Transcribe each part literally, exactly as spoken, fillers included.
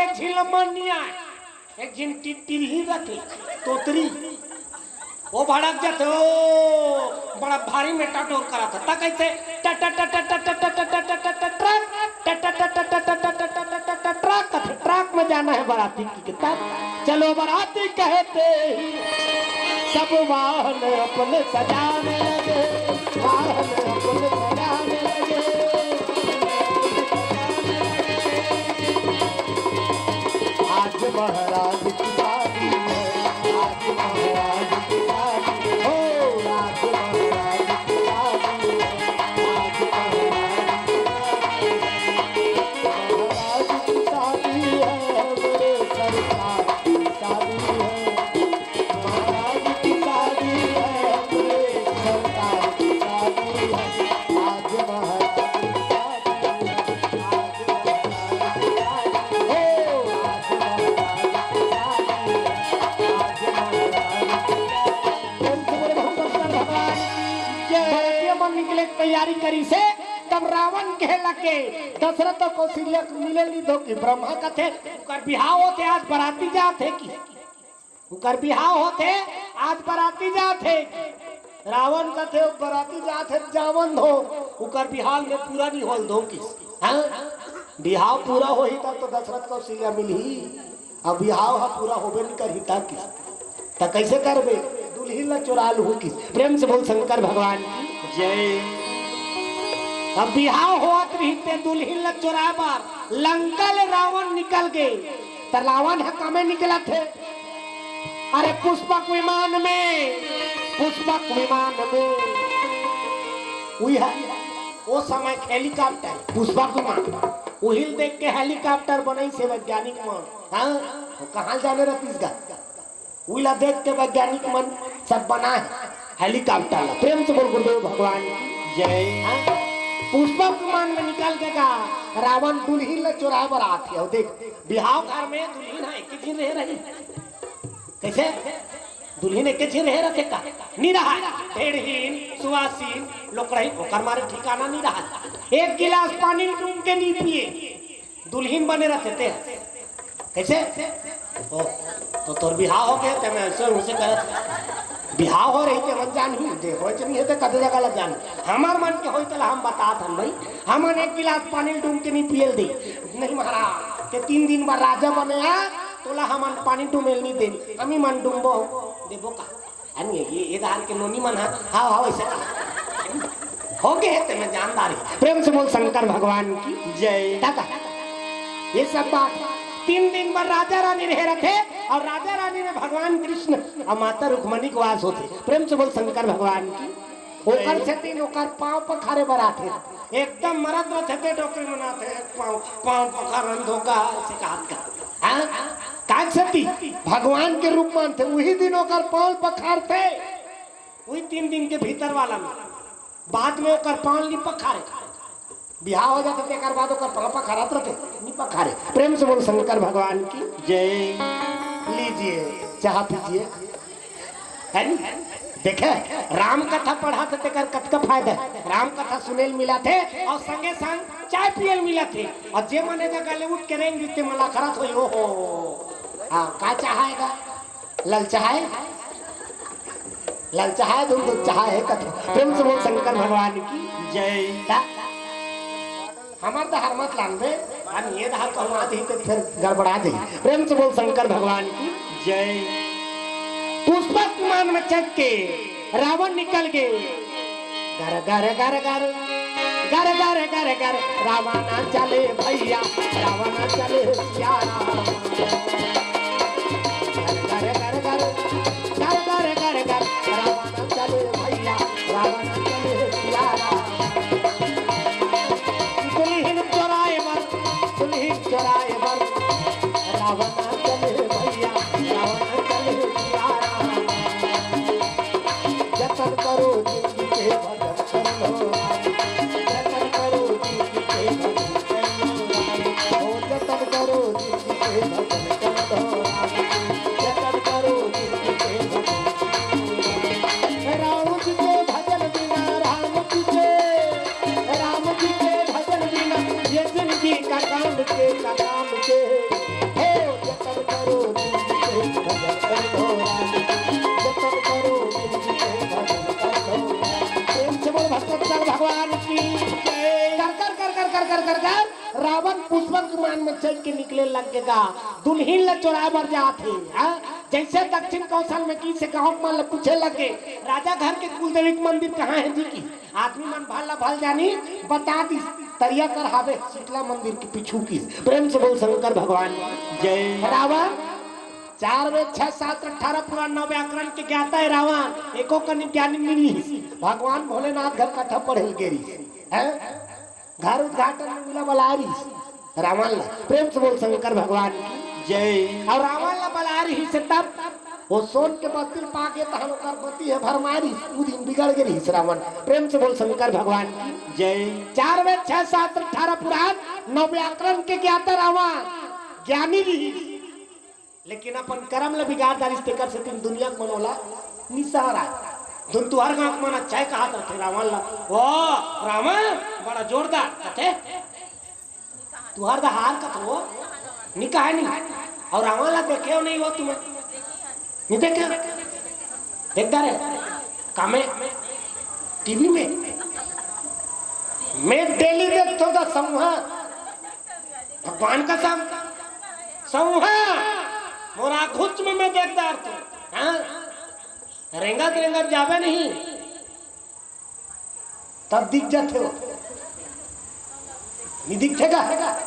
एक झिन ल मन नइ आय, एक झिन टिटरी रखे, तोतरी, वो भड़क जाथे, ओ बड़ा भारी मेटाडोर करत हे, त कइसे ट ट ट ट ट ट ट ट ट ट ट ट्रक, ट ट ट ट ट ट ट ट ट ट ट ट्रक, कथे ट्रक में जाना है बाराती की किताब। चलो बाराती कहते ही सब वाहन अपने सजाने लगे, वाहन अपने सजाने लगे। आज महाराज की शादी है, आज महाराज की शादी हो, आज महाराज की शादी है, आज महाराज की शादी है। महाराज की शादी है, बड़े सरकार की शादी है। महाराज की शादी है, बड़े सरकार की शादी है। आज महाराज की शादी है, आज महाराज की शादी है, आज महाराज की शादी है, आज महाराज की शादी है। प्रेम से बोले भगवान शंकर भगवान की जय। बरतिया मन निकले के तैयारी करिसे, तब रावण कहे लगे, दशरथ अउ कौशल्या के मिले ली धोके। ब्रह्मा कथे, उकर बिहाव होथे, आज बराती जात हे कि उकर बिहाव होथे, आज बराती जात हे। रावण कथे, "बराती जात हे, जावन दो, उकर बिहाव में पूरा नइ होय ल दो किस।" हाँ? बिहाव पूरा होही तब तो दशरथ कौशल्या मिलही, अब बिहाव ह पूरा होबे नइ करही तब किस। त कइसे करबे? दुल्हिन ल चोरा लूहूं किस। प्रेम से बोल शंकर भगवान की जय। अब बिहाव होवत रहिस ते दुल्हिन ल चोराए बर लंका ले रावण निकल गे, त रावण ह कामे निकलत हे? अरे पुष्पक विमान में, पुष्पक विमान में। उही ह, ओ समय के हेलीकॉप्टर, पुष्पक विमान, उही ल देख के हेलीकॉप्टर बनइस हे वैज्ञानिक मन। हाँ, त कहाँ ल जाने रहतिस गा? उही ला देख के वैज्ञानिक मन सब बनाए हे हेलीकॉप्टर ला। प्रेम से बोल गुरुदेव भगवान की जय। हाँ? पुष्पक विमान में निकल के गा रावण दुल्हिन ला चोराए बर आत हे। अउ देख, बिहाव घर में दुल्हिन ह एके झिन रहे रही। कइसे? दुल्हिन एके झिन रहे रथे का? नइ रहय। ढेड़हीन, सुवासिन, लोकड़हीन, ओकर मारे ठिकाना नइ रहय। एक गिलास पानी डूम के नइ पिए। दुल्हिन बने रथे ते। कइसे? ओ, त तोर बिहाव हो गे, ते में अइसे उसे करत। बिहाव हो रही ते मन जानही, जे होय च नइ हे ते कते जगह ल जान। हमर मन के होय तेला हम बतात हन भई, हमन एक गिलास पानी ल डूम के नइ पिए ल दे। नहीं महाराज, ते तीन दिन बर राजा बने आ, तोला हमन पानी डूमे ल नइ दे, हमी मन डूमबो, देबो का? अरे ये, ये धार के नोनी मन ह, हाव, हाव, अइसे का? हो गे हे ते में जानदारी। प्रेम से बोल शंकर भगवान की जय। दादा, ये सब बात तीन दिन बर राजा रानी रहे रथे अउ राजा रानी में भगवान कृष्ण अउ माता रुक्मणी के वास होथे। प्रेम से बोल शंकर भगवान की। ओकर सेती ओकर पाँव पखारे बर आथे। एकदम मरत रथे ते डोकरी मन आथे, पाँव, पाँव पखारन धोखा, अइसे कहत का। हाँ? काज सती भगवान के रूप मानथे, उही दिन ओकर पाँव ल पखारथे, उही तीन दिन के भीतर वाला में। बाद में ओकर पाँव ल नइ पखारे। बिहाव हो जाथे, तेकर बाद ओकर पाँव पखारत रथे, नइ पखारे। प्रेम से बोल शंकर भगवान की जय। लीजिए, चाह पीजिए। है नी? देखे, राम कथा पढ़ा त तेकर कतका फायदा हे। राम कथा सुने ल मिलत हे अउ संगे संग चाय पिए ल मिलत हे। अउ जे मन ए जगह ले उठ के रेंग दिस ते मन ल अखरत होही, ओहो। हाँ, का चाह हे गा? ललचाए? ललचाए, दूध, दूध चाह हे कथे। प्रेम से बोल शंकर भगवान की जय। ता-, हमर डहर मत लानबे, हम ये डहर कहूँ आदि ते फिर गड़बड़ा दे। प्रेम से बोल शंकर भगवान की जय। पुष्पक विमान में चढ़ के रावण निकल गे। गर गर गर गर, गर गर गर गर, रावण चले भैया, रावण चले सिया राम। गर गर गर गर, गर गर गर गर, रावण चले भैया, रावण चले सिया राम। दुल्हिन चोराए बर, दुल्हिन चोराए बर, रावण चले भैया, रावण चले सिया राम। जतन करो जिंदगी के भजन कर लो राम। जतन करो जिंदगी के भजन कर लो राम। ओ जतन करो जिंदगी के भजन कर लो राम। जतन करो जिंदगी के भजन कर लो राम। राम जी के भजन बिना, राम जी के, राम जी के भजन बिना ये जिंदगी का काम के, का काम के। विमान में चढ़ के निकले लग गे गा, दुल्हिन ला चोराए बर जात हे। हाँ? जैसे दक्षिण कौशल में की से गाँव मन ला पूछे लग गे, "राजा घर के कुलदेवी के मंदिर कहाँ हे जी?" की आदमी मन भल ला भल जानी बता दिस, "तरिया कर हावे शीतला मंदिर के पीछू की।" प्रेम से बोल शंकर भगवान की जय। रावण चार वेद, छह शास्त्र, अठारह पुराण, नौ व्याकरण के ज्ञाता हे रावण, एको कनी ज्ञानी नइ रिहिस। भगवान भोलेनाथ घर कथा पढ़े ल गे रिहिस, हैं? घर उद्घाटन में मिला बला रिहिस रावण ला। प्रेम से बोल शंकर भगवान की जय। अउ रावण ला बला रिहिस तब ओ सोन के बस्ती ल पा गे तहन ओकर पति हे भरमारिस, उ दिन बिगड़ गे रिहिस रावण। प्रेम से बोल शंकर भगवान की जय। चार वेद, छह शास्त्र, अठारह पुराण, नौ व्याकरण के ज्ञाता रावण, ज्ञानी रिहिस। लेकिन अपन करम ल बिगाड़ डारिस, तेकर सेती दुनिया के मन ओला निसहारा। धुन तुहर गाँव के मन अच्छा हे कहत रथे रावण ला, "ओ रावण, बड़ा जोरदार," कथे। "तुहर दहार कथे वो, नि कहे नि।" अउ रावण ला देखे हो नहीं वो तुमन? नि देखे? देखदा रे, कामे, टीवी में। मैं डेली देखथों गा समूहा। भगवान कसम, समूहा, मोर आँखुच में मैं देखदा रथों। हाँ? रेंगत रेंगत जाबे नहीं, तब दिख जाथे वो। नि दिखथे गा?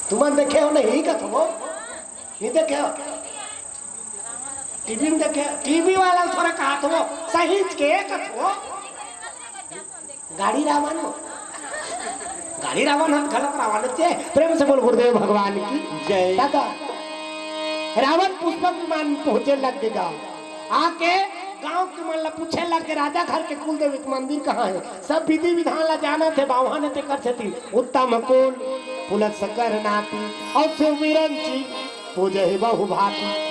तुमन देखे हो नहीं कथे वो? नि देखे हो? टीवी में देखे, टीवी वाला थोड़ा कहत हो, सहीच के कथे वो। गाड़ी रावण हो। गाड़ी रावण हन, घलक रावण चे। प्रेम से बोल गुरुदेव भगवान की जय। दादा, रावण पुष्पक विमान में पहुंचे लग गे गाँव। आके गाँव के मन ला पूछे लग गे, "राजा घर के कुलदेवी के मंदिर कहाँ हे?" सब विधि विधान ला जानत हे, बाम्हन हे तेकर सेती। उत्तम कुल पुलत्स कर नाती, अउ सुमिरन जी पूजे ही बहु भांति।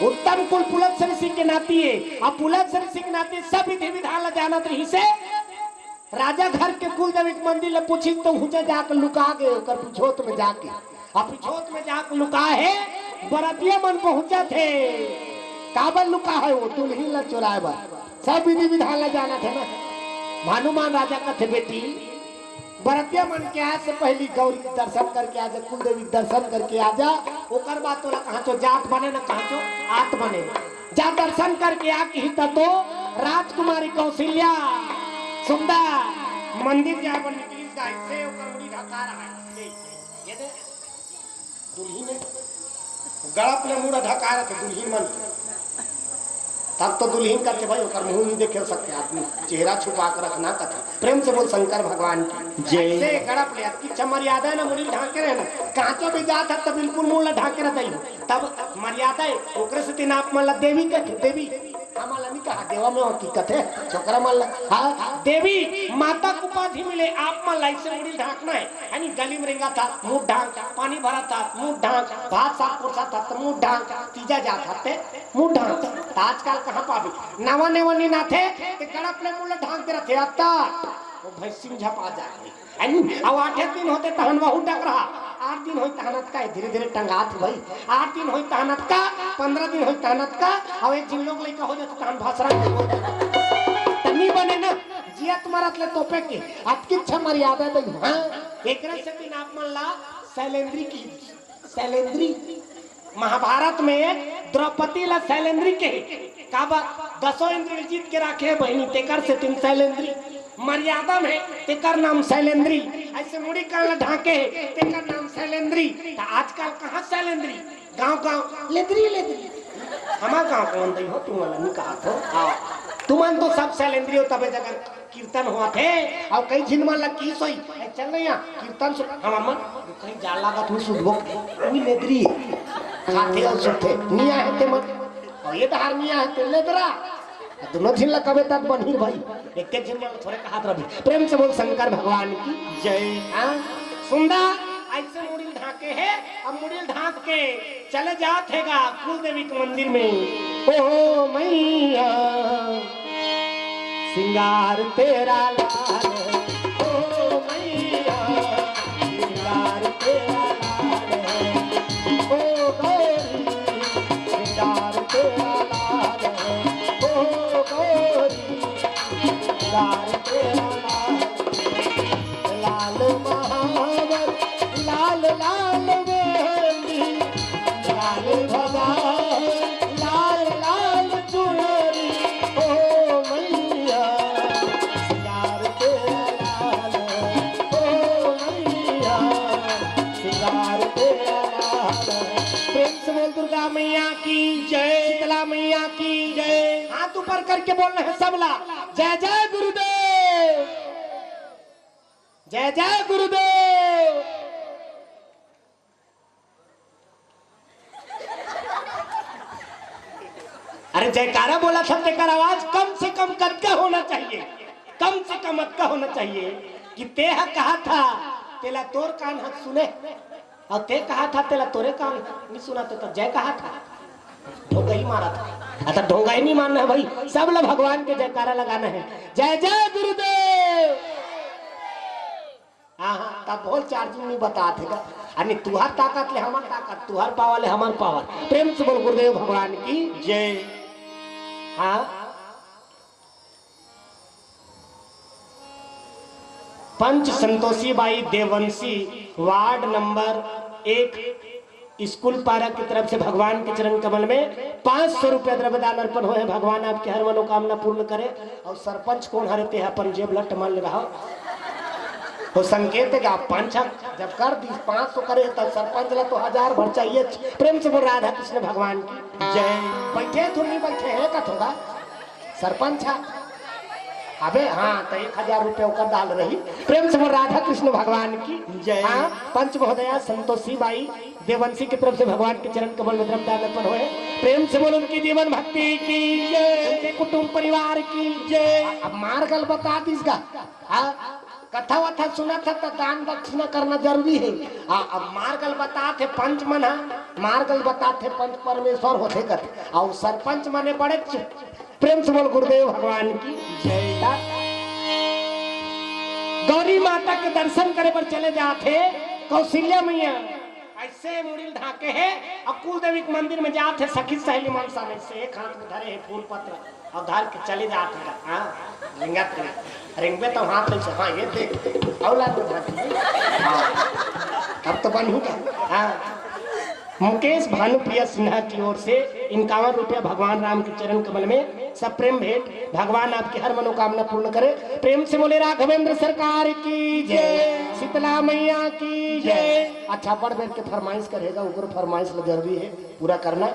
उत्तम कुल पुलत्स ऋषि के नाती हे, अब पुलत्स ऋषि के नाती सब विधि विधान ला जानत रिहिसे। राजा घर के कुलदेवी के मंदिर ला पूछिस त हुजा जाके लुका गे, ओकर पिछोत में जाके। अब पिछोत में जाके लुका हे, बरतिया मन पहुंचत हे। काबर लुका हे वो? दुल्हिन ला चोराए बर। सब विधि विधान ला जानत हे ना। हनुमान राजा कथे, "बेटी, बरतिया मन के आए से पहिली गौरी के दर्शन करके आ जा, कुलदेवी के दर्शन करके आ जा, ओकर बाद तोला कहाँ चो जात बने ना कहाँ चो आत बने। जा दर्शन करके आ," किही त तो राजकुमारी कौशल्या सुंदर मंदिर जाए बर निकलिस गा, अइसे ओकर मुड़ी ढका रहा हे। ये दे, दुल्हिन हे, गड़प ले मुड़ा ढका रथे दुल्हिन मन के। तब तो दुल्हिन कथे, "भाई, ओकर मुंह नहीं देखे सकते आदमी, चेहरा छुपा के रखना," कथे। प्रेम से बोल शंकर भगवान की जय। से गड़प ले, अतकी अच्छा मर्यादा हे ना, मुड़ी ढांके रहे ना, कहाँ चो भी जात हे तो बिल्कुल मुंह ला ढांके रहता ही। तब मर्यादा हे, ओकरे सेती आप मन ला देवी कथे, देवी। हमन ला नहीं कहा, देवा में होती कथे, छोकरा मन ला। हाँ, देवी माता के उपाधि मिले, आप मन ला अइसे मुड़ी ढांकना हे। यानी गली में रेंगत हस, मुंह ढांक, पानी भरत हस, मुंह ढांक, भात साग परोसत हस, त मुंह ढांक, तीजा जात हस ते, मुंह ढांक। त आजकल कहाँ पाबे? नवा नवा नींद आथे, ते गड़प ले मुंह ला ढांक दे रथे, अत्ता, वो भैंसी में झपा जाथे। है नी? अउ आठे दिन होथे तहन वहू डग रहा, आठ दिन होई तहन अतका, धीरे धीरे टंगात हे भाई, आठ दिन होई तहन अतका, पंद्रह दिन होई तहन अतका, अउ एक झिन लोग लइका हो जाथे तहन भसरा। त नी बने ना, जियत मरत ले तोपे के, अतकी अच्छा मर्यादा दे, हाँ, एकरे सेती आप मन ला सैलेंद्री की, सैलेंद्री। महाभारत में द्रौपदी ला सैलेंद्री कहे, काबर दसों इंद्रिय जीत के राखे हे बहिनी, तेकर सेती सैलेंद्री। मर्यादा में तेकर नाम सैलेंद्री, अइसे मुड़ी कान ला ढांके हे, तेकर नाम सैलेंद्री। त आजकल कहाँ सैलेंद्री, गांव गांव लेदरी लेदरी। हमर गांव कौन दई हो, तुमन ला नी कहत हो। हाँ। तुमन तो सब सैलेंद्री हो, तबे जगह कीर्तन होवत हे, अउ कई झिन मन ला किहिस होही, "ए, चल न इहाँ, कीर्तन सुन।" हमर मन, "कहीं जाड़ लागत होही, सुतबो।" उही लेदरी, खाथे अउ सुतथे, नी आहे ते मन, अउ ये डहार नी आहे ते लेदरा। दुनों झिन ला कबे तक बनही भाई, एक एक झिन मन ला थोरे कहत रही। प्रेम से बोल शंकर भगवान की जय। हाँ, सुंदर, अइसे मुड़ी ढांके हे, अब मुड़ी ढांक के चले जात हे गा कुलदेवी के मंदिर में। ओ मैया, सिंगार तेरा लाल है, ओ मैया, सिंगार तेरा लाल है, ओ गौरी, सिंगार तेरा लाल है, ओ गौरी, सिंगार तेरा लाल है, लाल ऊपर करके बोलना है सबला, जय जय गुरुदेव, जय जय गुरुदेव। अरे जयकारा बोला था, तेकर आवाज कम से कम कतका होना चाहिए, कम से कम अतका होना चाहिए कि तेहा कहा था, तेला तोर कान ह सुने, अउ ते कहा था, तेला तोरे कान ह नहीं सुना, तो तब जय कहा था। ढोंगा ही मारा था। अच्छा, ढोंगा ही नहीं मानना है भाई, सब लोग भगवान के जयकारा लगाना है। जय जय गुरुदेव। हाँ हाँ, तब बोल, चार्जिंग नहीं बतात हे का? अरे तुहर ताकत ले हमर ताकत, तुहर पावर ले हमर पावर। प्रेम से बोल गुरुदेव भगवान की। जय। हाँ। पंच संतोषी बाई देवंशी, वार्ड नंबर एक, स्कूल पारा की तरफ से भगवान के चरण कमल में पाँच सौ रुपया द्रव्य दान अर्पण होय हे। भगवान आपके हर मनोकामना पूर्ण करे। अउ सरपंच कोन हरे, तेहा अपन जेब ल टमल रहा। तो संकेत हे कि आप पंच ह, जब कर दी पाँच सौ करे, तब सरपंच ला तो हजार भर चाहिए। प्रेम से बोल राधा कृष्ण भगवान की। जय। बैठे तो नहीं बैठे हे, कथोगा सरपंच ह। अबे हाँ, तो एक हजार रुपया ओकर डाल रही। प्रेम से बोल राधा कृष्ण भगवान की। जय। हाँ, पंच महोदया संतोषी बाई देवंशी की तरफ से भगवान के चरण कमल में द्रव्य दान अर्पण होय। प्रेम से बोल उनकी जीवन भक्ति की जय। उनके कुटुंब परिवार की जय। अब मार्ग ल बता दीस गा। हाँ, कथा वथा सुनत ह त दान दक्षिणा करना जरूरी हे। आ, अब मार्ग ल बतात हे पंच मन ह, मार्ग ल बतात हे पंच परमेश्वर होथे कथे। अउ सरपंच मन हे बड़े चुप। प्रेम से बोल गुरुदेव भगवान की जय। गौरी माता के दर्शन करे बर चले जात हे कौशल्या मैया, ऐसे मुड़ी ल ढाके हे अउ कुल देवी के मंदिर में जात हे, सखी सहेली मन सब ऐसे एक हाथ में धरे हे फूल पत्र अउ धर के चले जात हे। हाँ, रिंगत रिंगत। रिंगबे तो हाथ ऐसे, हाँ, ये देख, अउ लात में ढाके। हाँ, अब तो बन ही गया। हाँ। मुकेश भानुप्रिया सिन्हा की ओर से इक्यावन रुपया भगवान राम के चरण कमल में सप्रेम भेंट। भगवान आपकी हर मनोकामना पूर्ण करे। प्रेम से बोले राघवेंद्र सरकार की जय, शीतला मैया की जय। अच्छा, बड़ बेर के फरमाइश करेगा, ओकर फरमाइश ल जरूरी हे पूरा करना।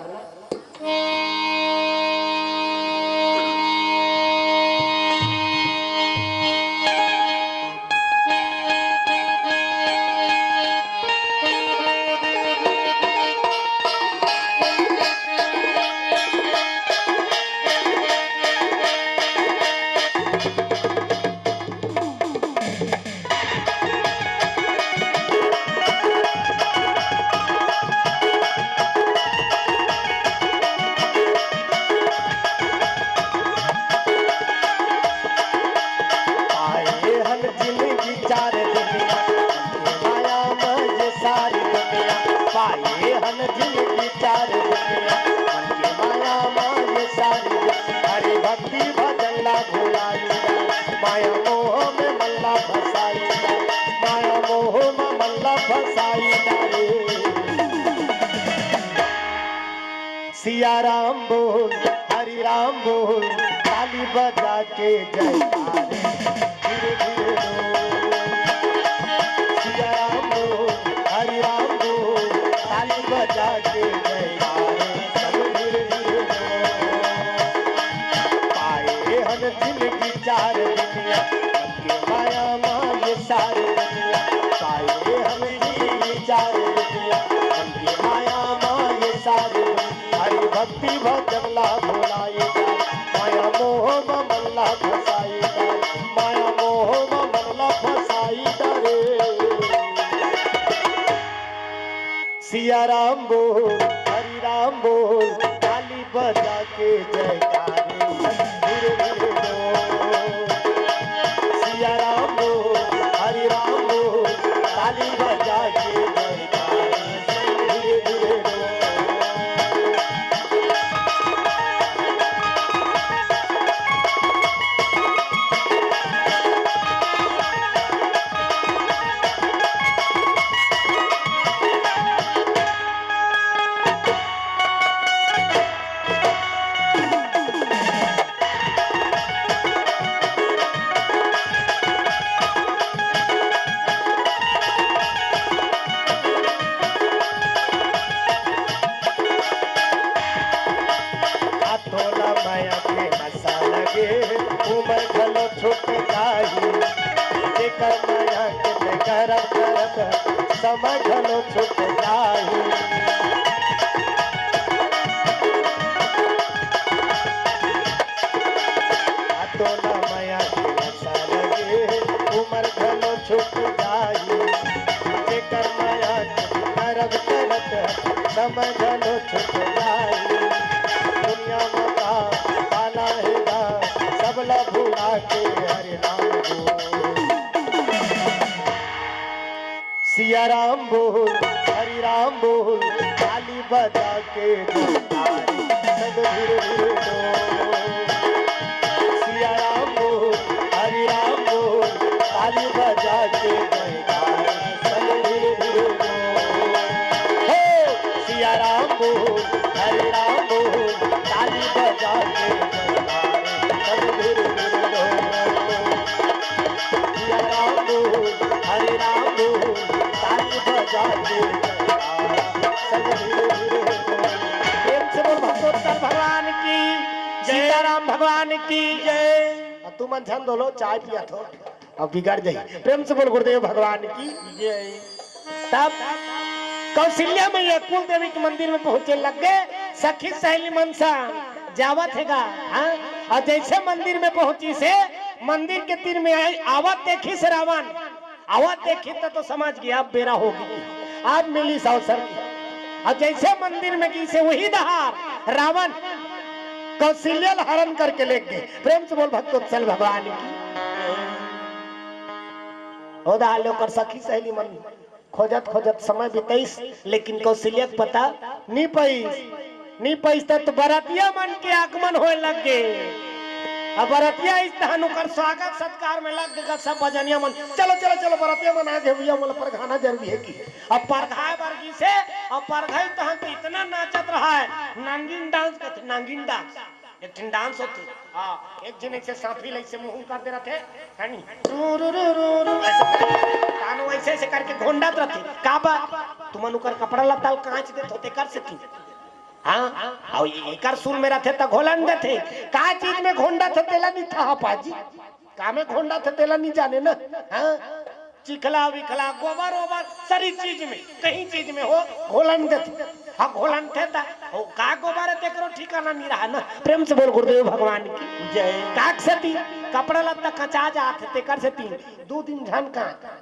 पाए हन जिनगी चार दुनिया, माया में ये सारी दुनिया। पाए हन जिनगी चार दुनिया, मन के माया में ये सारी दुनिया। हरि भक्ति भजन ला भुलाई, माया मोह में मन ला फसाई, माया मोह में मन ला फसाई रे। सिया राम बोल, हरि राम बोल, ताली बजा के जयकारे। धीरे धीरे बोल। सिया राम बोल, हरि राम बोल, ताली बजा के जयकारे। सब धीरे धीरे बोल। पाए हन जिनगी चार दुनिया, मन के माया मा ये सारी दुनिया। पाए हन जिनगी चार दुनिया, मन के माया मा ये सारी दुनिया। हरि भक्ति भजन ला भुलाई जा, माया मोह मा मन ला फसाई जा, माया मोह मा मन ला फसाई जा रे। सिया राम बोल, हरि राम बोल, ताली बजा के जयकारे। धीरे धीरे बोल। सिया राम बोल, हरि राम बोल, ताली बजा के जयकारे। धीरे धीरे बोल। सा लगे, उमर घलो छूट जाही, जेकर मया के ते करब करब, समय घलो छूट जाही। आ तो ना मया के नशा लगे, उमर घलो छूट जाही, जेकर मया के करब करब, समय घलो छूट जाही। दुनिया म का पाला हे गा, सबला भुला के हरे राम बोल। सिया राम बोल, हरि राम बोल, ताली बजा के जयकारी, संग धीरे धीरे बोल। सिया राम बोल, हरि राम बोल, ताली बजा के जयकारी, संग धीरे धीरे बोल। हे सिया राम बोल, हरि राम बोल, ताली बजा के जयकारी, संग धीरे धीरे बोल। सिया राम बोल, हरे राम बोल, ताली बजा के जयकारा, संग धीरे धीरे बोल। प्रेम से बोल भक्तोत्तर भगवान की, जय। सीताराम भगवान की जय। अब तुमन झन दोलो चाय पिया थो, अब बिगड़ जाई। प्रेम से बोल गुरुदेव भगवान की जय। तब कौशल्या मैया कुल देवी के मंदिर में पहुंचे लग गए, सखी सहेली मन सा जावत हे गा, हाँ? और जैसे मंदिर में पहुंचिस, मंदिर के तीर में आई, आवत देखिस रावण, आवत देखिस त तो समझ गया, अब बेरा होगे, अब मिलिस अवसर। और जैसे मंदिर में गिस, वही डहार रावण कौशल्या ल हरण करके ले गे। प्रेम से बोल भक्तोत्सल भगवान की। ओ डहार ले ओकर सखी सहेली मन खोजत खोजत समय बितइस, लेकिन कौशल्या के पता नी पइस, नी पइस। त बरतिया मन के आगमन होए लग गे। अब बरतिया आइस तहन ओकर स्वागत सत्कार में लग गे सब भजनिया मन, "चलो, चलो, चलो, बरतिया मन आ गे भैया, मोला परघाना जरूरी हे" कि। अब परघाए बर गिस, अब परघाई तहन तो इतना नाचत रहा है, नांगिन डांस कहते, नांगिन डांस। एक ठिन डांस होथे। हाँ, एक झिन ऐसे सांफी ल ऐसे मुंह कर दे रथे, है नी? रू, रू, रू, रू, रू, ऐसे करके, तानो ऐसे, ऐसे करके घोंडत रथे। का बा? तुमन ओकर कपड़ा लत्ता ल कांच देत हो, तेकर सेती। हाँ, अउ एकर सुर में रथे त घोलन देथे। का चीज में घोंडत हे, तेला नी था पाजी। का में घोंडत हे, तेला नी जाने ना। हाँ? चिखला विखला, गोबर ओबर, सरी चीज में, कहीं चीज में हो, घोलन देथे। हाँ, घोलन थे त, हो, का गोबर हे, तेकरो ठिकाना नी रहा ना। प्रेम से बोल गुरुदेव भगवान की जय। काक सेती, कपड़ा लत्ता कचा जात हे, तेकर सेती, दू दिन झन का।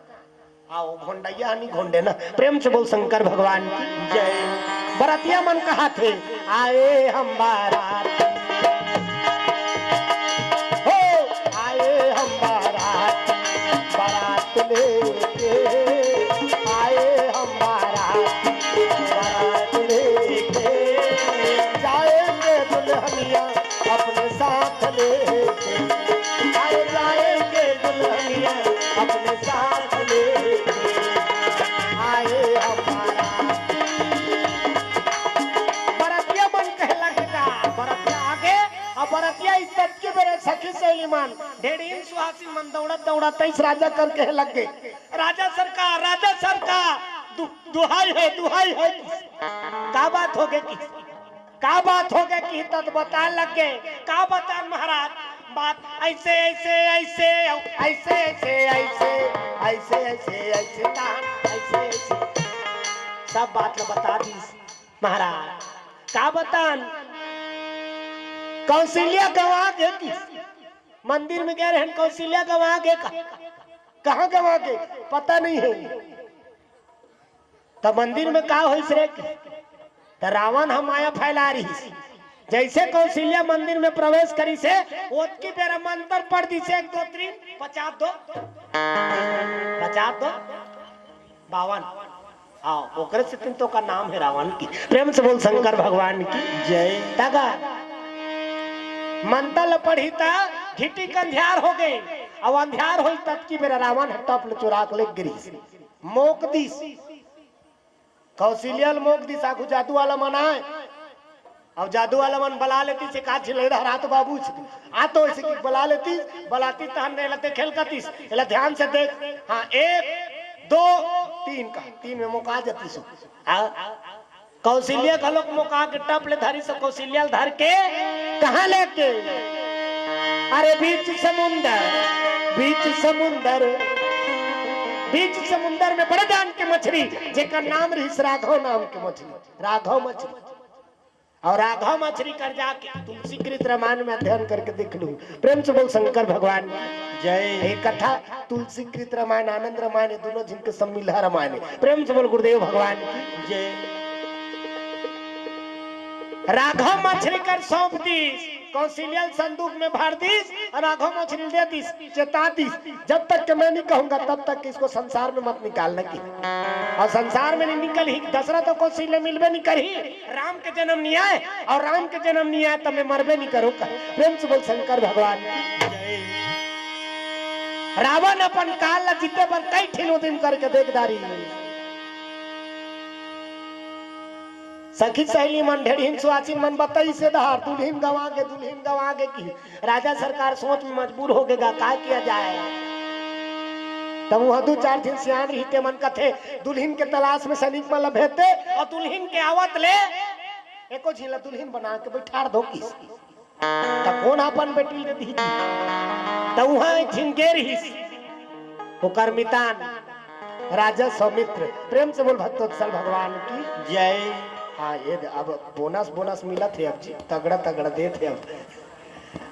आओ, घोंडइया नी घोंडे ना। प्रेम से बोल शंकर भगवान की जय। बरतिया मन कहाथे, आए हम बारात। हो, आए हम बारात, बारात लेके। आए हम बारात, बारात लेके। जाएंगे दुल्हनिया अपने साथ लेके। आए जाएंगे दुल्हनिया अपने साथ लेके। आए हम बारात। बरतिया मन कहे लगे का, बरतिया आगे, अब बरतिया इस तक के मेरे सखी सहेली मन, ढेड़ीन सुहासिन मन दौड़त दौड़त तइस राजा कर कहे लग गे, "राजा सरकार, राजा सरकार, दु-, दुहाई है, दुहाई है।" का बात होगे कि, का बात होगे कि तत बता लग गे, का बता महाराज, बात ऐसे, ऐसे, ऐसे, ऐसे, ऐसे, ऐसे, ऐसे, ऐसे, ऐसे, तान, ऐसे, ऐसे, सब बात ल बता दीस। महाराज, का बतान? कौशल्या गंवा गे कि मंदिर में गे रहेन, कौशल्या गंवा गे का? कहाँ गंवा गे? पता नहीं है। त मंदिर में का होइस रे? त रावण ह माया फैला रहिस। जैसे कौशल्या मंदिर में प्रवेश करिस हे, ओतकी बेरा मंत्र पढ़ दिस हे, एक दो तीन, पचास दो, पचास दो, बावन। हाँ, ओकरे सेती तो ओकर नाम हे रावण कि। प्रेम से बोल शंकर भगवान की जय। तगा मंत्र ल पढ़ी त घिटी के अंधियार होगे। अब अंधियार होइस ततकी बेरा रावण ह टप ल चुरा के ले गिरिस, मोक दिस। कौशल्या ल मोक दिस, आघू जादू वाला मन आए। अब जादू वाला मन बला लेतिस, एकाध झिन ल धरा तो बाबू, आ तो ऐसे कि बला लेतिस, बलातिस तहन एला देखे ल कतिस, एला ध्यान से देख, हाँ, एक, दो, तीन का, तीन में मोका जतिस। आ, कौशल्या घलोक मोका के टप ले धरिस, कौशल्या ल धर के कहाँ लेके? अरे बीच समुंदर, बीच समुंदर, बीच समुंदर में बड़े जान के मछली, जेकर नाम रहिस राघव नाम के मछली, राघव मछली। अउ राघव मछली कर जाके तुलसीकृत रामायण में अध्ययन करके देख लू। प्रेम से बोल शंकर भगवान की जय। ये कथा तुलसीकृत रामायण, आनंद रामायण, ये दोनों झिन के सम्मिलित रामायण हे। प्रेम से बोल गुरुदेव भगवान की जय। राघव मछली कर सौंप दीस, कौशल्या ल संदूक में भर दीस अउ राघव मछली ल दे दीस, चेता दीस, जब तक के मैं नहीं कहूंगा तब तक के इसको संसार में मत निकालना की। अउ संसार में नहीं निकलही, दशरथ अउ कौशल्या मिलबे नहीं करही, राम के जनम नहीं आय अउ राम के जनम नहीं आय त मैं मरबे नहीं करूं कहे। प्रेम से बोल शंकर भगवान की। रावण अपन काल ला जीते बर कई ठिन उदिम करके देख डारिस। सखी सहेली मन, ढेड़हिन सुवासिन मन बताइस हे डहर, दुल्हिन गंवा गे, दुल्हिन गंवा गे कि राजा सरकार सोच में मजबूर हो गे गा, का किया जाए? तब उहां दू चार झिन सियान रहिस, ते मन कथे, दुल्हिन के तलाश में सैनिक मन ला भेजते अउ दुल्हिन के आवत ले एको झिन ला दुल्हिन बना के बैठार दो किस। त कोन अपन बेटी दे दिही? त उहां एक झिन गे रिहिस, ओकर मितान राजा सौमित्र। प्रेम से बोल भक्तोत्सल भगवान की जय। हाँ, ये दे, अब बोनस, बोनस मिलत हे अब जी, तगड़ा, तगड़ा देत हे अब।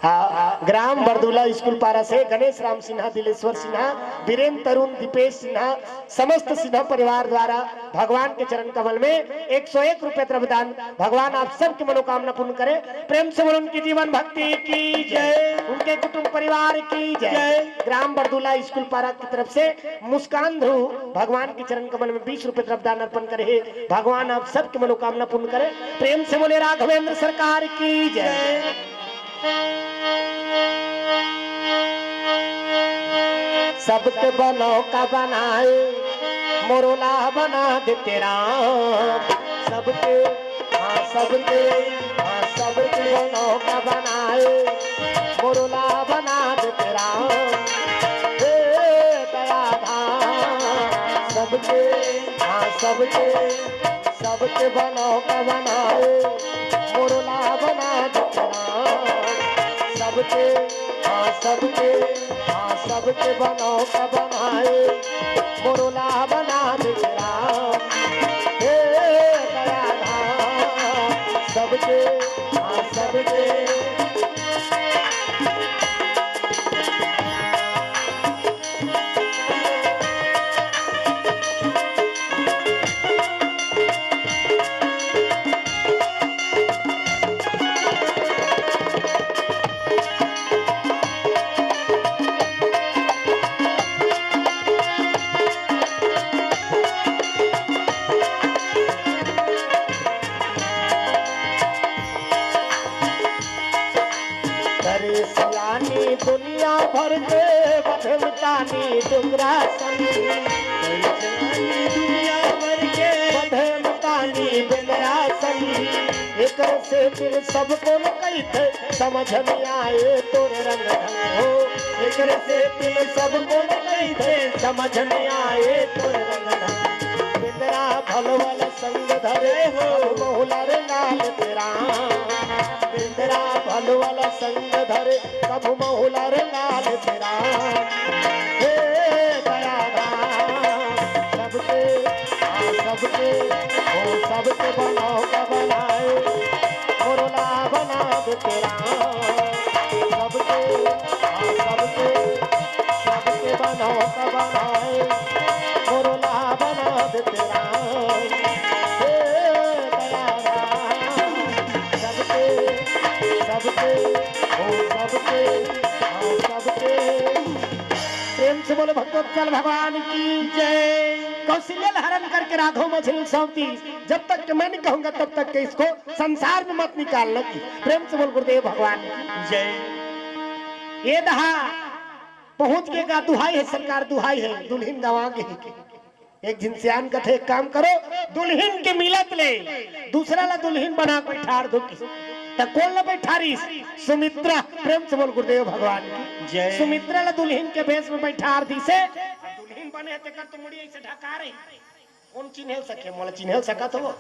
हाँ, ग्राम बरदुला स्कूल पारा से गणेश राम सिन्हा, दिलेश्वर सिन्हा, बीरेन तरुण, दीपेश सिन्हा, समस्त सिन्हा परिवार द्वारा भगवान के चरण कमल में एक सौ एक रुपये द्रव्यदान। भगवान आप सबकी मनोकामना पूर्ण करे। प्रेम से बोलो उनकी जीवन भक्ति की जय, उनके कुटुंब परिवार की जय। जय। ग्राम बरदुला स्कूल पारा की तरफ से मुस्कान ध्रुव भगवान के चरण कमल में बीस रुपये द्रव्यदान अर्पण करे हे। भगवान आप सबकी मनोकामना पूर्ण करे। प्रेम से बोले राघवेंद्र सरकार की जय। सबके बनौका बनाए, मोरो ला बना देते राम। सबके, हाँ, सबके, हाँ, सबके बनौका बनाए, मोरो ला बना देते राम। हे दयाधाम, सबके, हाँ, सबके, सबके बनौका बनाए, मोरो ला बना देते राम। सबके, हाँ, सबके, हाँ, सबके बनौका बनाए, मोरो ला बना देते राम। हे दयाधाम, सबके, हाँ, सबके। करे सियानी दुनिया भर के बधमतानी डुकरा सन। करे सियानी दुनिया भर के बधमतानी बेंदरा सन। एकर से मिल सब कोन कहिथे, समझ में आए तोर रंग ढंग हो। एकर से मिल सब कोन कहिथे, समझ में आए तोर रंग ढंग। बेंदरा भलवल संग धरे हो, बहुला रे लाल तेरा। बेंदरा भलवल संग धरे, कभू महुला रे लाल तेरा। हे दयाधाम, सबके, हाँ, सबके, ओ सबके बनौका बनाए, मोरो ला बना दे तेरा। सबके, हाँ, सबके, सबके बनौका बनाए, मोरो ला बना दे तेरा। हे दयाधाम, सबके, सबके, ओ सबके, हाँ, सबके। प्रेम से बोलो भक्तोत्सल भगवान की जय। कौशल्या ल हरण करके राघव मछली सौंप दी, जब तक कि मैं नहीं कहूंगा तब तक के इसको संसार में मत निकालना की। प्रेम से बोल गुरुदेव भगवान की जय। ये दहा पहुंच के गा दुहाई है सरकार, दुहाई है, दुल्हिन गंवा गे हे। एक झिन सियान कथे, एक काम करो, दुल्हिन के मिलत ले दूसरा ला दुल्हिन बना के बैठार दो किस। त कोन ला बैठारिस? सुमित्रा। प्रेम से बोल गुरुदेव भगवान की जय। सुमित्रा ला दुल्हिन के भेष में बैठार दिसे। दुल्हिन बने हे तेकर तो मुड़ी ऐसे ढका रही। कोन चिन्हे सके? मोला चिन्हे सकत हो?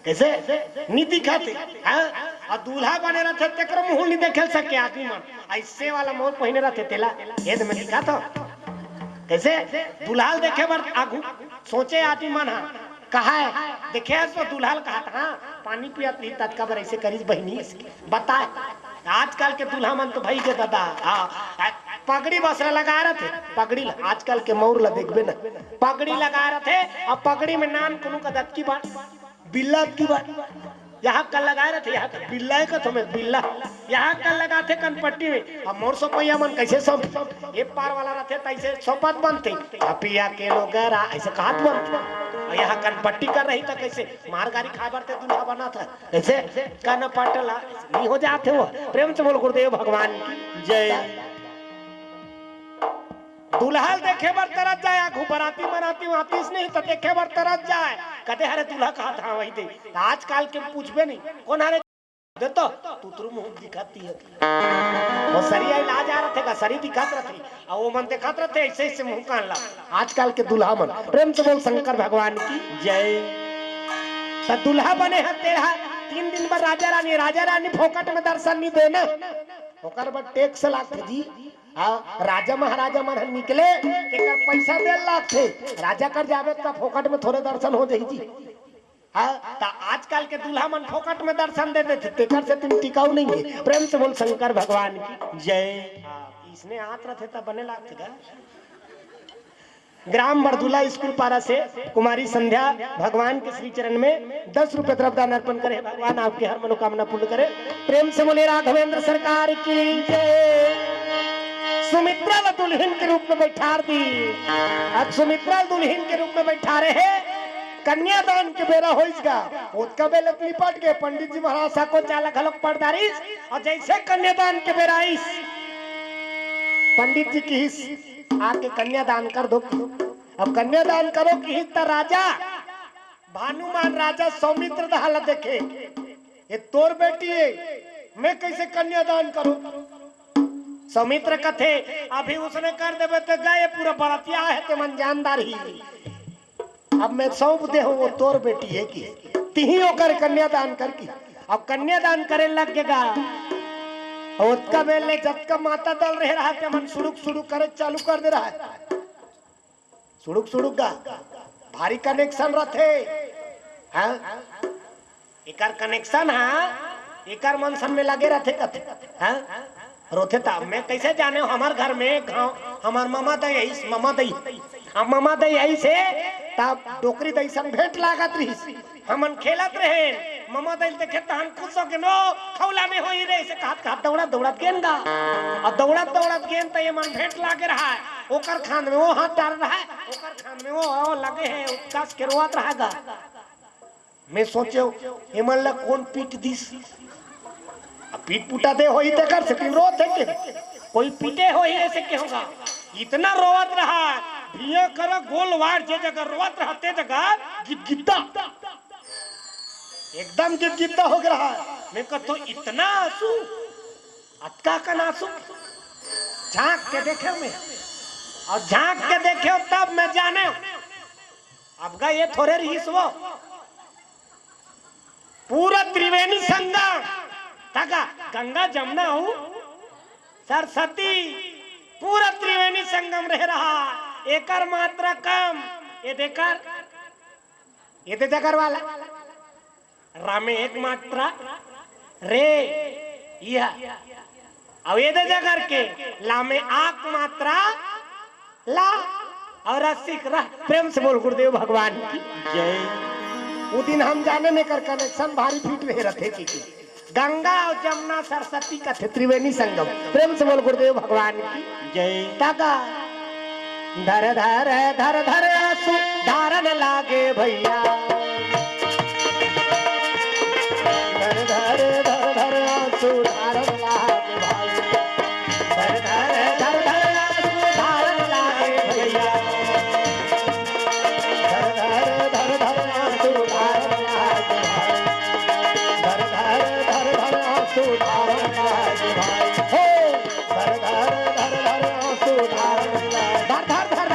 कइसे? नी दिखत हे, हाँ? अउ दूल्हा बने रथे, तेकरो मुँह नी देखे सके आदमी मन। अइसे वाला मउर पहिने रथे, तेला हेद में दिखत हो। कइसे? दूल्हा ल देखे बर आगू सोचे आदमी मन ह, कहा हे, देखे हस तो दूल्हा ल कहत, हाँ, पानी पियत रही, ततका बर अइसे करिस बहिनी, अइसे बताए। आजकल के दूल्हा मन तो भई गे दादा, हाँ, पगड़ी बस ल लगा रथे, पगड़ी ल, आजकल के मउर ल देखबे ना, पगड़ी लगा रथे, अउ पगड़ी में नान कोनो का दतकी बार बिल्ला की बात, यहाँ कल लगाए रथे, यहाँ कल बिल्ला हे कथो में बिल्ला, यहाँ कल लगाथे कनपट्टी में। अब मोर सोपैया मन कइसे सौंप, ए पार वाला रथे तइसे सौंपत बनथे, अपिया के लो गरा अइसे कहत बनथे। अउ यहाँ कनपट्टी कर रही त कइसे मार गारी खाए बर ते दूल्हा बनत हे, कइसे कनपटला नी हो जाथे वो। प्रेम से बोल गुरुदेव भगवान की जय। दूल्हा ल देखे बर तरस जाए, आगू बराती मराती आतिस नहीं त देखे बर तरस जाए। कदे हरे दूल्हा कहत, हाँ, वही दे। आजकल के पूछबे नहीं, कोन हरे दे तो, तुतरू मुँह दिखत हे। वो सरी आई लाज आ रथे का, सरी दिखत रथे। अउ वो मन देखत रथे, अइसे, अइसे मुँह कान ला। आजकल के दूल्हा मन, प्रेम से बोल शंकर भगवान की जय। त दूल्हा बने हे तेरा, तीन दिन बर राजा रानी, राजा रानी फोकट में दर्शन नी देना। ओकर बर टैक्स लागथे जी। हाँ, राजा महाराजा मन ह निकले, तेकर पइसा दे लागथे। राजा कर जाबे त फोकट में थोरे दर्शन हो जाही जी। हाँ, त आजकल के दूल्हा मन फोकट में दर्शन दे देथे, तेकर से तुम टिकाऊ नहीं है। प्रेम से बोल शंकर भगवान की जय। हाँ, इसने आत रथे त बने लागथे गा। ग्राम बरदुला स्कूल पारा से कुमारी संध्या भगवान के श्री चरण में दस रुपए द्रव्यदान अर्पण करे। भगवान आपके हर मनोकामना पूर्ण करे। प्रेम से बोले राघवेंद्र सरकार की जय। सुमित्रा ल दुल्हिन के रूप में बैठार दी। अब सुमित्रा ल दुल्हिन के रूप में बैठारे हे, कन्यादान के बेरा होइस गा। ओतका बेले त निपट गे, पंडित जी महाराज साको चाला घलोक पड़ डारिस। अउ जइसे कन्यादान के बेरा आइस, पंडित जी किहिस, आके कन्यादान कर दो। अब कन्यादान करो किहिस त राजा भानुमान राजा सौमित्र दहा ल देखे, ये तोर बेटी हे, मैं कइसे कन्यादान करूँ? सौमित्र कथे, अभी उसने कर देबे त गा, ये पूरा बरतिया हे ते मन जानदार ही। अब मैं सौंप दे हूँ, वो तोर बेटी हे कि तिही ओकर कन्यादान कर की। अब कन्यादान करे लग गे गा। अउ ओतका बेले जतका माता दल रहे रहा, ते मन सुड़ुक सुड़ुक करे चालू कर दे रहा हे। सुड़ुक सुड़ुक गा, भारी कनेक्शन रथे। हाँ, एकर कनेक्शन हा, एकर मन सब में लगे रथे कथे। हाँ, रोथे त मैं कइसे जाने, हमर घर में गाँव, हमर ममा दई आइस, ममा दई, अब ममा दई आइस हे, तब डोकरी दई संग भेंट लागत रहिस। हमन खेलत रहेन, ममा दई ल देखे तहन खुश हो गेन, "ओ, खौला में होही रे," अइसे कहत, कहत दौड़त, दौड़त गेन गा। अउ दौड़त, दौड़त गेन त ये मन भेंट लागे रहा हे, ओकर खांद में वो हाथ डारे रहा हे, ओकर खांद में वो, वो लगे हे, कस के रोवत रहा गा। मैं सोचेंव, एमन ला कोन पीट दिस? अब पीट पुटा दे होही तेकर सेती रोत हे के? कोई पीटे होही अइसे के होगा? इतना रोवत रहा, भिया करा गोलवार जे जगह रोवत रहा ते जगह गिदगिद्दा। एकदम गिदगिद्दा हो गे रहा। मैं कहत हूँ, इतना आंसू, अतका कन आंसू। झांक के देखेंव मैं, अउ झांक के देखेंव तब मैं जानेंव। अब गा ये थोरे रहिस वो। पूरा त्रिवेणी संगम, तगा गंगा जमुना अउ सरस्वती, पूरा त्रिवेणी संगम रहे रहा, एकर मात्रा कम, ये दे कर, ये दे जगर वाला, रा में एक मात्रा, रे, यह, अउ ये दे जगर के, ला में आक मात्रा, ला अउ रसिक रह। प्रेम से बोल गुरुदेव भगवान की जय। वो दिन हम जानेन एकर कनेक्शन भारी फिट रहे रथे की, की गंगा अउ जमुना सरस्वती कथे त्रिवेणी संगम। प्रेम से बोल गुरुदेव भगवान की जय। तगा धर धर धर धर आंसू धारन लागे भइया। धर धर धर धर आंसू धारन लागे भाई। धर धर धर धर आंसू धारन लागे भइया। धर धर धर धर आंसू धारन लागे भाई। धर धर धर धर आंसू धारन लागे भाई। हो। धर धर धर धर आंसू धारन लागे। धर धर धर धर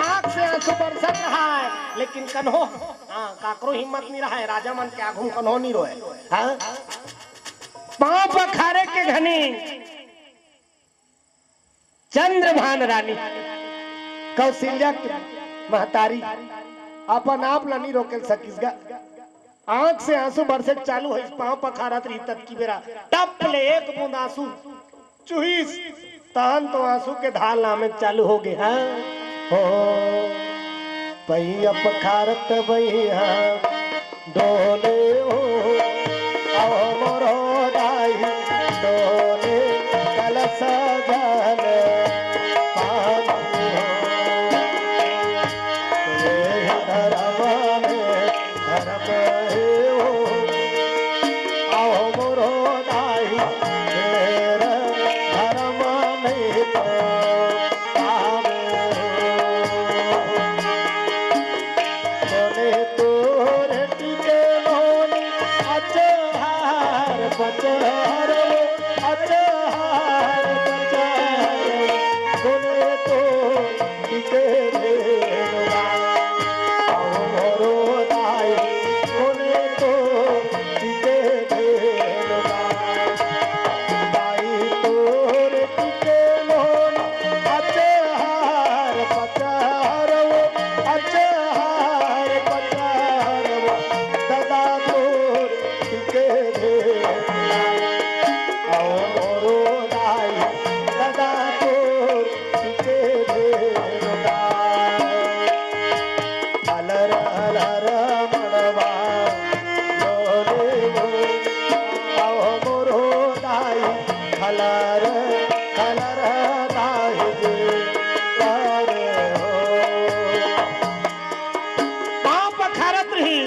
आंख से आंसू बरसत रहा है, लेकिन लेकिन कन्हो, हाँ, काकरो हिम्मत नहीं रहा है, राजा मन के आगू कन्हो नहीं रोए। हाँ? पाँव पखारे के घनी चंद्रभान रानी, कौशल्या के महतारी, अपन आप ला नहीं रोके सकिस गा। आंख से आंसू बरसे चालू होइस, पांव पखारत रही ततकी बेरा टप ले एक बूंद आंसू चुहिस, तहन तो आंसू के धार लामे चालू हो गए। हाँ, हो पैया पखारत भैया डोले हो, अहो मोरो दाई डोले, कलसा जाल पानी हो। ए धर्म में धर्म हे हो, अहो मोरो दाई, फेर धर्म नहीं तो पावे हो। कोने तोर टिके लोन अचहार पचहार, अचहार पचहार। कोने तोर टिके भेलवा, अहो मोरो दाई, कोने तोर टिके भेलवा। दाई तोर टिके लोन अचहार पचहार, अचहार पचहार। दादा तोर टिके भेलवा, अहो मोरो दाई, दादा तोर टिके भेलवा। अलर अलर मड़वा डोले हो, अहो मोरो दाई, खलर खलर दाई जी करे हो। पाँव पखारत रही,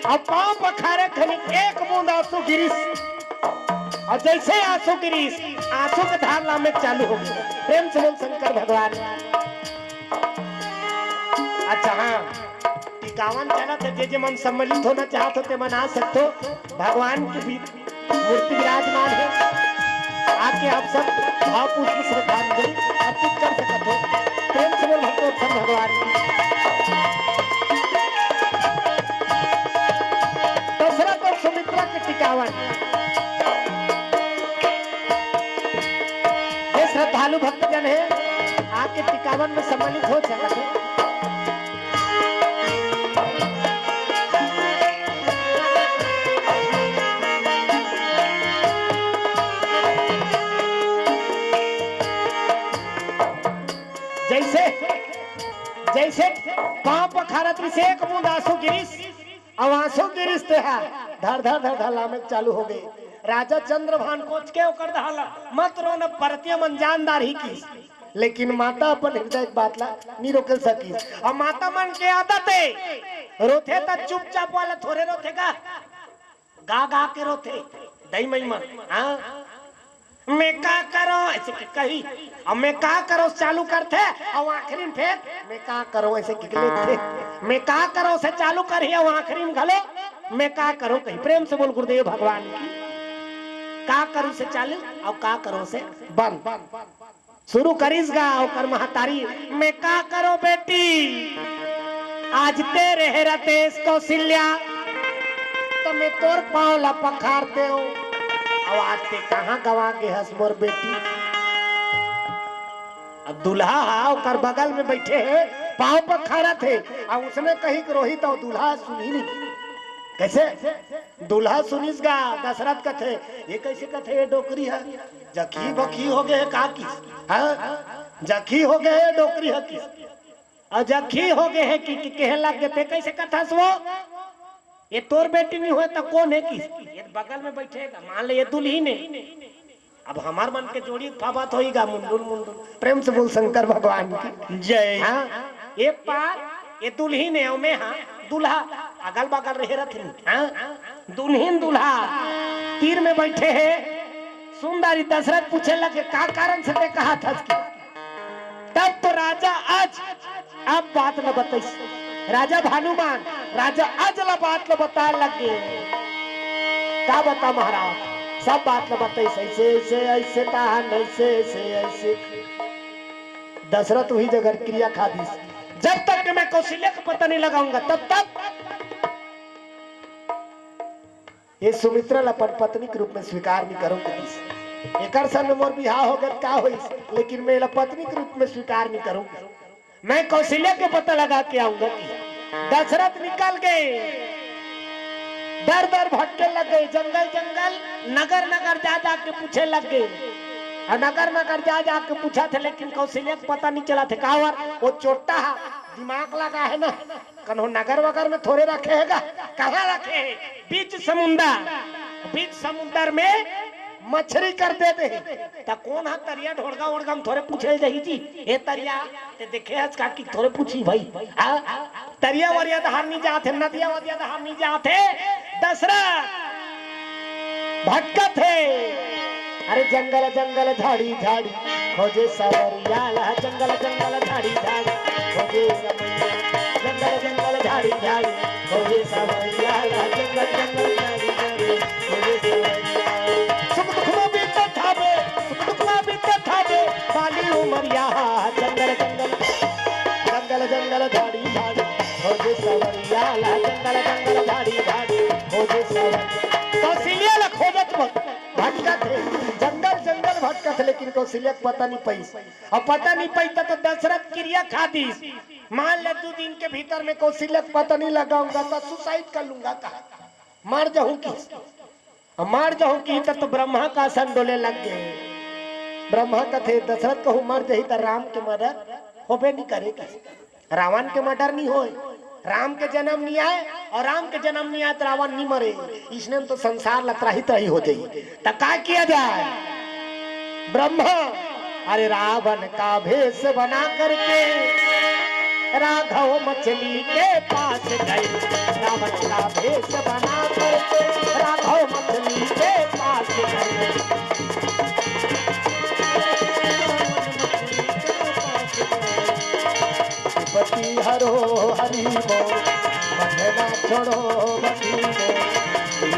अब पाँव पखारे खनिक एक बूंद आंसू गिरिस, और जैसे आंसू गिरिस, आंसू के धार लामे चालू हो गए। प्रेम से बोल शंकर भगवान। अच्छा हाँ, टिकावन चलत हे, जे जे मन सम्मिलित होना चाहत हो, ते मन आ सकत हो। भगवान के भी मूर्ति विराजमान हे, आके आप सब भावपूर्ण श्रद्धांजलि अर्पित कर सकत हो। प्रेम से बोल भगवत भगवान की। दशरथ और सुमित्रा के टिकावन, जे श्रद्धालु भक्तजन हे, आके टिकावन में सम्मिलित हो सकत हे। जैसे, जैसे पाँव पखारत रहिस, एक बूंद आंसू गिरिस, अब आंसू गिरिस ते हा धर धर धर धर लामे चालू हो गए। राजा चंद्रभान कोच के ओकर दहाला, मत रो न परतिया मन जानदार ही किस। लेकिन माता अपन हृदय के बात ला नी रोकल सकिस। अब माता मन के आदत हे, रोथे त चुपचाप वाला थोरे रोथे गा, गा गा के रोथे। दई मई मन, हाँ, मैं का करो ऐसे के कही, अब मैं का करो चालू करथे, और आखिरी में फिर मैं का करो ऐसे के लेथे, मैं का करो से चालू करही, और आखिरी में घलो मैं का करो कही। प्रेम से बोल गुरुदेव भगवान की। का करू से चालू और का करो से बंद। शुरू करिस गा ओकर महतारी, मैं का करो बेटी, आज तेरे हे रतेश कौशल्या, त मैं तोर पाँव ला पखारते हो। अब आज ते कहाँ गवा गे हस मोर बेटी। अब दूल्हा हा ओकर बगल में बैठे हे, पाँव पखारत हे, अब उसने कही कि रोहित, अउ दूल्हा सुनही नहीं। कैसे? दूल्हा सुनिस गा, दशरथ कथे, ये कैसे कथे, ये डोकरी हे, जखी बखी हो गए हे का किस? हाँ? जखी हो गए हे, डोकरी हे किस? और जखी हो गए हे कि, कि कहे लग गए, ते कैसे कथस वो? ये तोर बेटी नहीं होय त कौन हे किस? ये बगल में बैठे हे, मान ले ये दुलहिन हे। अब हमार मन के जोड़ी फाबत होई गा, मुंडुल मुंडुल। प्रेम से बोल शंकर भगवान की जय। हाँ, ये पार, ये दुलहिन हे, ओमे हाँ, दूल्हा अगल बगल रहे रथिन। हाँ, दुलहिन दूल्हा तीर में बैठे हे। सुंदरी दशरथ पूछे लगे, का कारण से ते कहा था कि? तब तो राजा अज अब बात ल बताइस। राजा भानुमान, राजा अज ल बात ल बताए लगे। का बता महाराज, सब बात ल बताइस, ऐसे, ऐसे, ऐसे तहन, ऐसे, ऐसे, ऐसे। दशरथ वही जगह क्रिया खा दिस। जब तक कि मैं कौशल्या के पता नहीं लगाऊंगा, तब तक ये सुमित्रा ला अपन पत्नी के रूप में स्वीकार नहीं करूंगा। एकर संग मोर बिहाव हो गत का होइस, लेकिन मैं एला पत्नी के रूप में स्वीकार नहीं करूंगा। मैं कौशल्या के पता लगा के आऊंगा कि दशरथ निकल गए, दर दर भटके लग गए, जंगल जंगल, नगर नगर जा जा के पूछे लग गए। और नगर नगर जा जा के पूछा थे, लेकिन कौशल्या के पता नहीं चला थे। कावर वो चोट्टा हा, दिमाग लगा है ना, कन्हो नगर वगर में थोड़े रखे है गा, कहाँ रखे है? बीच समुंदर, बीच समुंदर में मछरी कर दे दे। त कौन हा तरिया ढोड़गा ओड़गा में थोड़े पूछे जाही जी? ए तरिया, ते देखे हस का कि थोड़े पूछी भाई? हाँ? तरिया वरिया दहार नहीं जात है, नदिया वदिया दहार नहीं जात है। दशरथ भटकत है। अरे जंगल जंगल झाड़ी झाड़ी खोजे सवरिया ला, जंगल जंगल झाड़ी झाड़ी खोजे रमैया, जंगल जंगल झाड़ी झाड़ी खोजे सवरिया ला, जंगल जंगल झाड़ी झाड़ी खोजे सवरिया। सुख दुख में बीते ठावे, सुख दुख में बीते ठावे, बाली उमरिया, जंगल जंगल, जंगल जंगल झाड़ी झाड़ी खोजे सवरिया ला, जंगल जंगल झाड़ी झाड़ी खोजे सवरिया। कौशल्या ला खोजत भटकत हे, जंगल जंगल भटकत हे, लेकिन कौशल्या के पता नहीं पईस। अब पता नहीं पईस त दशरथ किरिया खा दिस, मान ले दू दिन के भीतर में कौशल्या के पता नहीं लगाऊंगा त सुसाइड कर लूंगा, कहा मर जाहूं कि, अब मर जाहूं कि त, त ब्रह्मा के आसन डोले लग गए। ब्रह्मा कथे दशरथ कहूं मर जाही त राम के मर्डर होबे नहीं करे, कहे रावण के मर्डर नहीं होए, राम के जन्म नहीं आए, और राम के जन्म नहीं आए त रावण नहीं मरे। इसने तो संसार ला त्राही त्राही हो जाई। त का किया जाए? ब्रह्मा, अरे रावण का भेष बना करके राघव मछली के पास गए, रावण का भेष बना करके राघव मछली के पास गए। पति हरो हरि बोल, बंधना छोड़ो बंधु बोल।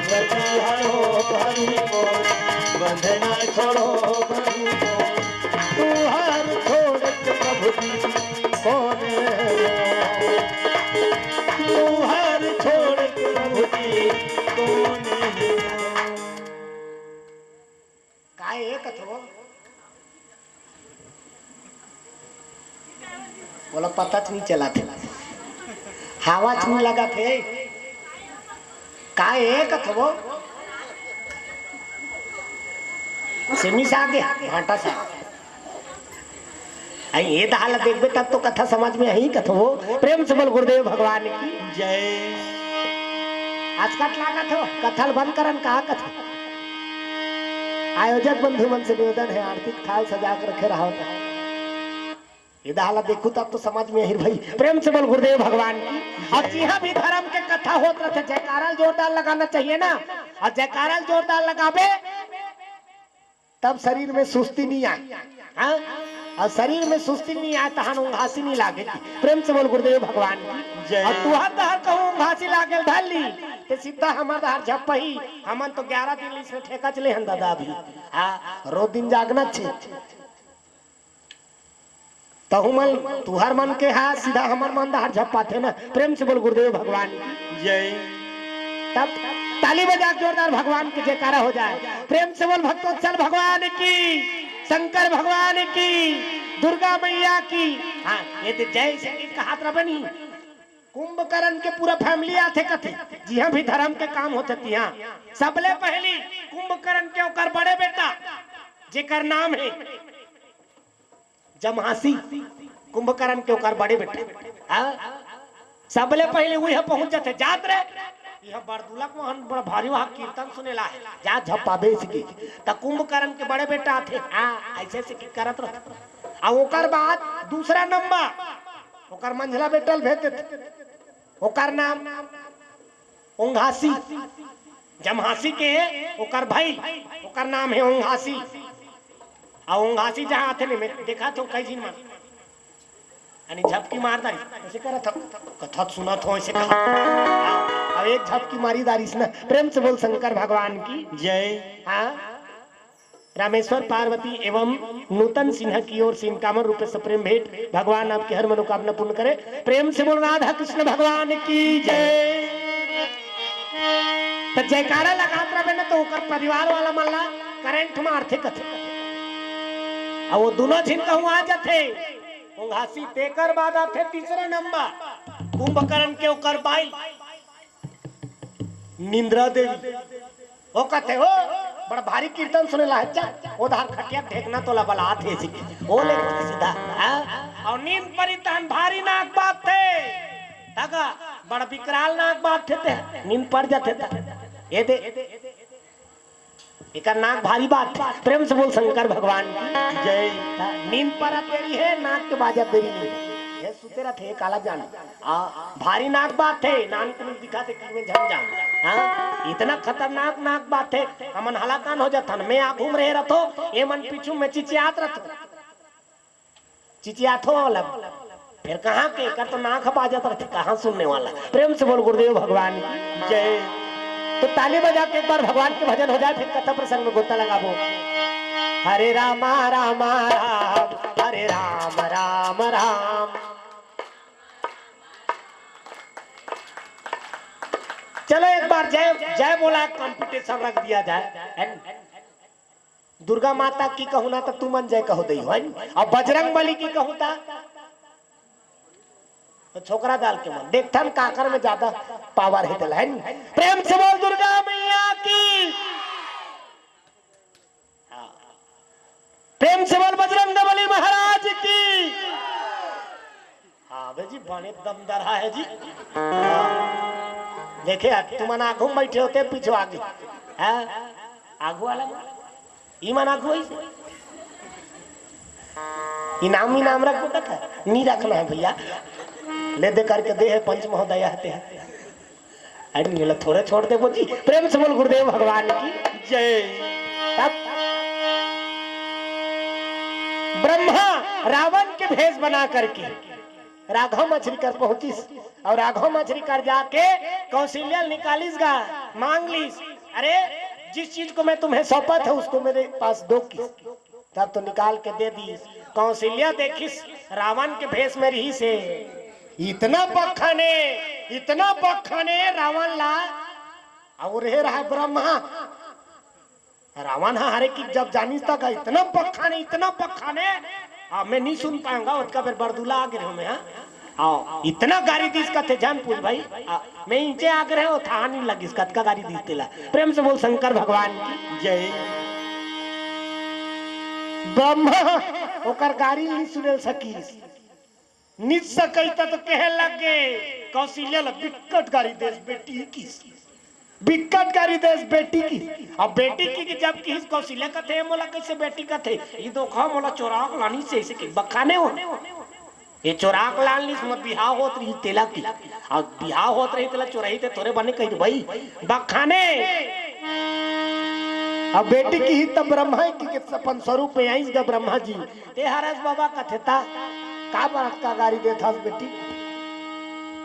पति हरो हरि बोल, बंधना छोड़ो बंधु बोल। तुहार छोड़ के प्रभु जी कौन है वो? तुहार छोड़ के प्रभु जी कौन है वो? काय ए कथो? बोला पता नहीं चला थे, हवा छू लगा थे। काय ए कथो? सेमी सा आगे भाटा सा। आई ये दहा ला देखबे तब तो कथा समझ में आही कथो। प्रेम से बोल गुरुदेव भगवान की जय। आज कट लागत हो, कथा ल बंद करन का कथा। आयोजक बंधु मन से निवेदन है, आरती के थाल सजा के रखे रहो। ये दहा ला देखू तब तो समझ में आही भाई। प्रेम से बोल गुरुदेव भगवान की। अब जिहाँ भी धर्म के कथा होत रहते, जयकारा ल जोरदार लगाना चाहिए ना। और जयकारा ल जोरदार लगाबे तब शरीर में सुस्ती नहीं आए। हाँ? और शरीर में सुस्ती नहीं आए, तहान उंघासी नहीं लागे। प्रेम से बोल गुरुदेव भगवान की। जय। और तुहर तहर कहूँ उंघासी लागे धर ली, ते सीधा हमर तहर झप्पही। हमन तो ग्यारह दिन ले इसमें ठेका चले हन दादा अभी। हाँ, रोज दिन जागना छे। तहु मन, तुहर मन के हा सीधा हमर मन तहर झप्पाथे ना। प्रेम से बोल गुरुदेव भगवान की। जय। तब ताली बजा के जोरदार भगवान के जयकारा हो जाए। प्रेम से बोल भक्तोत्सल भगवान की, शंकर भगवान की, दुर्गा मैया की। हाँ, ये तो जय से एक हाथ रबनी। कुंभकर्ण के पूरा फैमिली आथे कथे, जिहाँ भी धर्म के काम होथे तिहाँ सबले पहली कुंभकर्ण के ओकर बड़े बेटा, जेकर नाम है जमहासी, कुंभकर्ण के ओकर बड़े बेटा। हाँ? सबले पहले उहे पहुंच जाथे, जात रे, इहाँ बरदुलक वहाँ बड़ा भारी वहाँ कीर्तन सुने ला है, जा झप्पा बेच के। त कुंभकर्ण के बड़े बेटा आथे, हाँ, ऐसे ऐसे की करत रहथे। आ ओकर बाद दूसरा नंबर, ओकर मंझला बेटा ल भेज देथे, ओकर नाम ओंघासी, जमहासी के ओकर भाई, ओकर नाम है ओंघासी। आ ओंघासी जहाँ आथे ने, मैं देखा थो कई झिन मन, यानी झपकी मार दारी, ऐसे करत हो, कथा सुनत हो, ऐसे कहा। हाँ, अब एक झपकी मारी दारिस ना। प्रेम से बोल शंकर भगवान की जय। हाँ। रामेश्वर पार्वती एवं नूतन सिन्हा की ओर से इनकामन रूपे सप्रेम भेंट। भगवान आपकी हर मनोकामना पूर्ण करे। प्रेम से बोल राधा कृष्ण भगवान की जय। त जयकारा लगात रहे ना, तो ओकर परिवार वाला मन ला करंट मारथे कथे। अब वो दोनों झिन कहूँ आ जाथे, उंघासी, तेकर बाद आथे तीसरा नंबर कुंभकर्ण के ओकर बाई निंद्रा देवी। वो कहते हो, बड़ा भारी कीर्तन सुने ला है, चल, वो धार खटिया ढेकना तोला बलात हे सीखे। वो ले सीधा, हाँ? और नींद परी तहन भारी नाक बात थे। तगा, बड़ा विकराल नाक बात थे ते। नींद पड़ जाते था। ये दे, एकर नाक भारी बात थे। प्रेम से बोल शंकर भगवान की जय। नींद पर तेरी है, नाक के बाजा तेरी नहीं। ये सुते रहते, काला जान। आ, भारी नाक बात हे, नान कुन दिखा दे कि मैं झन जान। हाँ, इतना खतरनाक नाक बात हे, हमन हलाकान हो जाथन। मैं आघू में रहे रहतो, ये मन पीछू में चिचियात रहतो। चिचियात हो वाला। फिर कहाँ के कर तो नाक बाजत रहते, कहाँ सुनने वाला। प्रेम से बोल गुरुदेव भगवान की जय। तो ताली बजा के एक बार भगवान के भजन हो जाए, फिर कथा प्रसंग में गोता लगाबो। हरे रामा रामा राम, हरे राम राम राम। चलो एक बार जय जय बोला, कंपटीशन रख दिया जाए, है न? दुर्गा माता की कहूँ ना तो तुमन जय कहो दई हो, है न? अब बजरंग बली की कहूँ ता तो छोकरा डाल के मन देखथन काकर में ज्यादा पावर है तेला, है न? प्रेम से बोल दुर्गा मैया की। हाँ। प्रेम से बोल बजरंग बली महाराज की। हाँ बे जी, बने दमदार है जी। हाँ। देखे, आज तुमन आगू में बैठे होते, पीछे आगे। हाँ? आगू वाला मन। ई मन आगू ऐसे। इनाम, इनाम रखबो कथा? नहीं रखना है भैया। ले दे करके दे है पंच महोदय आते हैं। अरे नीला थोड़े छोड़ दे बोल जी। प्रेम से बोल गुरुदेव भगवान की जय। तब ब्रह्मा रावण के भेष बना करके राघव मछली कर पहुंचिस और राघव मछली कर जाके कौशल्या निकालिस गा, मांग लिस, अरे जिस चीज को मैं तुम्हें सौंपा था उसको मेरे पास दो किस। तब तो निकाल के दे दिस। कौशल्या देखिस रावण के भेष में रहिस हे, इतना बखाने, इतना बखाने रावण ला। और हे रहा ब्रह्मा, रावण हा हरे कि जब जानिस तक इतना बखाने, इतना बखाने, अब मैं नहीं सुन पाऊंगा, ओतका बेर बरदुला आ गे रहेंव मैं, हाँ। आओ, इतना गारी दिस कथे झन पूछ भाई, आ, मैं इंचे आ गे रहेंव, थाह नहीं लगिस कतका गारी दिस तेला। प्रेम से बोल शंकर भगवान की जय। ब्रह्मा ओकर गारी नहीं सुने सकिस। निज सकैता तो कहे लगे, कौशल्या ला बिकट गारी देस बेटी किस। बिकट गारी देस बेटी की। अब बेटी की, की जब किस कौशल्या कथे, "मोला कैसे बेटी कथे? ये देखो, मोला चोरा के लानिस हे," ऐसे कि बखाने हो। ये चोरा के लानिस, मोर बिहाव होत रही तेला की। अब बिहाव होत रही तेला चोराही ते थोरे बने कही भाई। बखाने। अब बेटी किहिस तब ब्रह्मा की के अपन स्वरूप में आइस गा ब्रह्मा जी। ते हरस बाबा कथे ता, का बात का गारी देथस बेटी?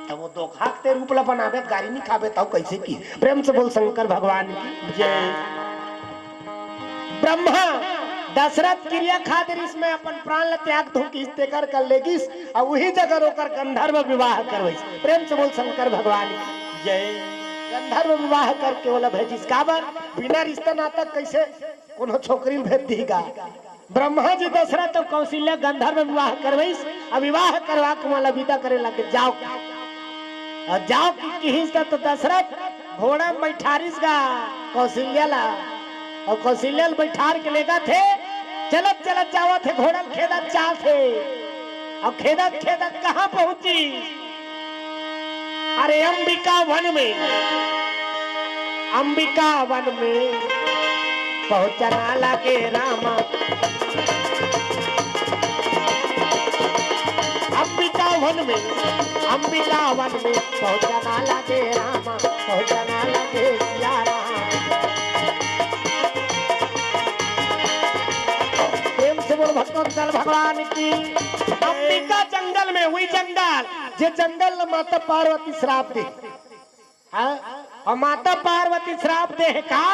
तब वो दोखा के ते रूप ला बनाबे, गारी नहीं खाबे, तब कैसे की? प्रेम से बोल शंकर भगवान की जय। ब्रह्मा दशरथ किरिया खा दे रिहिस मैं अपन प्राण ला त्याग दूं कि तेकर कर लेगिस, और वही जगह ओकर गंधर्व विवाह करवाइस। प्रेम से बोल शंकर भगवान की जय। गंधर्व विवाह करके ओला भेजिस, काबर? बिना रिश्ता नाता कैसे कोनो छोकरी ल भेज दिही गा? ब्रह्मा जी दशरथ अउ कौशल्या गंधर्व विवाह करवइस, अब विवाह करवा के ओला विदा करे लगे, जाओ। अउ जाओ कि किहिस त, त दशरथ घोड़ा म बइठारिस गा कौशल्या ला, अउ कौशल्या ल बइठार के लेगथे, चलत चलत जावत हे, घोड़ा ल खेदत जात हे, अउ खेदत खेदत कहाँ पहुँचिस? अरे अंबिका वन में, अंबिका वन में पहुंचना लगे रामा। अंबिका वन में, अंबिका वन में पहुंचना लगे रामा, पहुंचना लगे सिया राम। प्रेम से बोल भक्तवत्सल भगवान की। अंबिका जंगल में, वही जंगल, जे जंगल ल माता पार्वती श्राप दे। हाँ? अउ माता पार्वती श्राप दे हे का?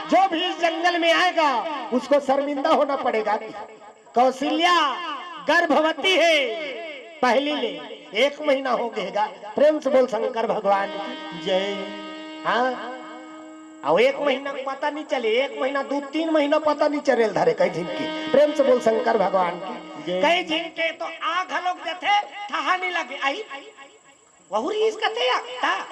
जो भी इस जंगल में आएगा, उसको शर्मिंदा होना पड़ेगा। कौशल्या गर्भवती है, पहली ले एक महीना हो गएगा। प्रेम से बोल शंकर भगवान की जय। हाँ, अउ एक महीना पता नहीं चले, एक महीना, दू तीन महीना पता नहीं चले धरे कई झिन के। प्रेम से बोल शंकर भगवान की जय। कई झिन के तो आ घलोक देथे, ठहा नहीं लगे। आई वहू रीस कथे या ता,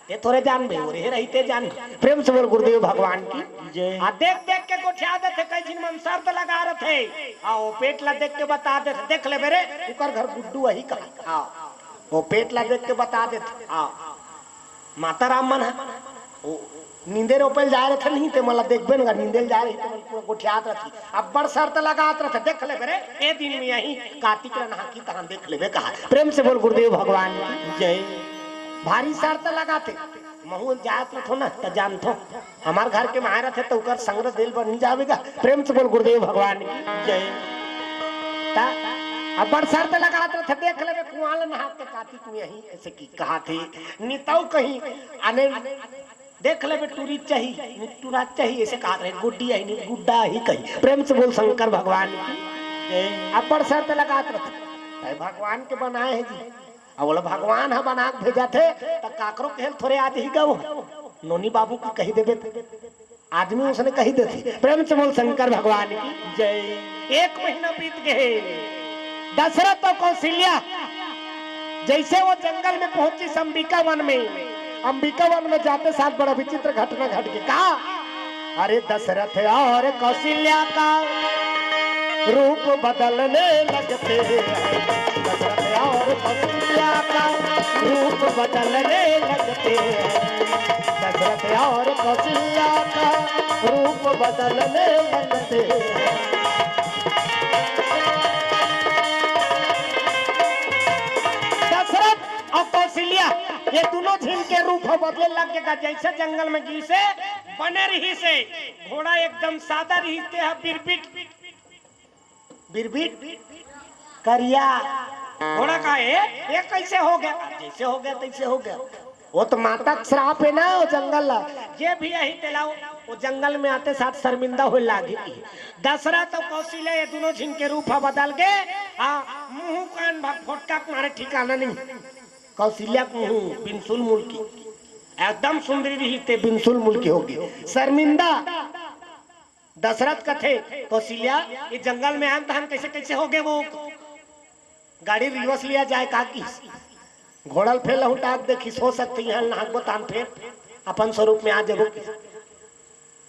ते थोरे जान बे, ओरे रहिते जान। प्रेम से बोल गुरुदेव भगवान की जय। आ देख देख के गोठिया देथे, कई झिन मन शर्त लगा रथे। आ ओ पेट ला देख के बता देथे, देख लेबे रे, ओकर घर गुड्डू अही कहा। हाँ, ओ पेट ला देख के बता देथे। हाँ, माता राम मन ह, ओ नींदे रोपे ल जाए रथे नहीं, ते मोला देखबे न, नींदे ल जाए रही, ते मन पूरा गोठियात रथे। अब्बड़ शर्त लगात रथे, देख लेबे रे, ए दिन में यही कार्तिक ला नहाकी तहां देख लेबे कहा। प्रेम से बोल गुरुदेव भगवान की जय। भारी शर्त लगाथे, महू जात रथो ना, त जानथो, हमार घर के माय रथे, त ओकर संग देल बर नहीं जावेगा। प्रेम से बोल गुरुदेव भगवान की जय। ता अब्बड़ शर्त लगात रथे, देख लेबे कुआं ला नहा के कार्तिक में यही, ऐसे की कहा थे। नितौ कहीं आने देख लेबे टूरी चाही, टूरा चाही, ऐसे कहा रहे, गुड्डी आई नहीं, गुड्डा ही कही। प्रेम से बोल शंकर भगवान की जय। अब्बड़ शर्त लगात रथे, भाई भगवान के बनाए है जी। अब बोला भगवान ह बना के भेजा थे, त काकरो कहल थोरे आज ही गौ। नोनी बाबू की कही देबे त आदमी उसने कही देथे। प्रेम से बोल शंकर भगवान की जय। एक महीना बीत गए। दशरथ और कौशल्या जैसे वो जंगल में पहुंची अंबिका वन में, अंबिका वन में जाते साथ बड़ा विचित्र घटना घट के कहा, अरे दशरथ और कौशल्या का रूप बदलने लगते हैं, दशरथ और कौशल्या का रूप बदलने लगते हैं, दशरथ और कौशल्या का रूप बदलने लगते हैं। दशरथ और कौशल्या ये दोनों झिन के रूप ह बदले लग गे का, जैसे जंगल में गिसे बने रहिसे। घोड़ा एकदम सादा रहिस, ते ह बिरबिट, बिरबिट करिया। घोड़ा का ए, ये कैसे हो गया? जैसे हो गया तैसे हो गया। वो तो माता के श्राप है ना, वो जंगल ला। जे भी यही तेला वो जंगल में आते साथ शर्मिंदा होए लागी। दशरथ और कौशल्या ये दोनों झिन के रूप ह बदल गे। हाँ, मुंह कान भा फोटका के मारे ठिकाना नहीं। कौशल्या के मुंह बिनसुल मुल्की, एकदम सुंदरी रहिस ते बिनसुल मुल्की होगे। शर्मिंदा। दशरथ कथे, कौशल्या, ये जंगल में आन तहन कैसे कैसे होगे वो? गाड़ी रिवर्स लिया जाए का किस? घोड़ल फेर लहुटा के देखिस, हो सकथे इहां नहाकबो तान फेर अपन स्वरूप में आ जबो किस।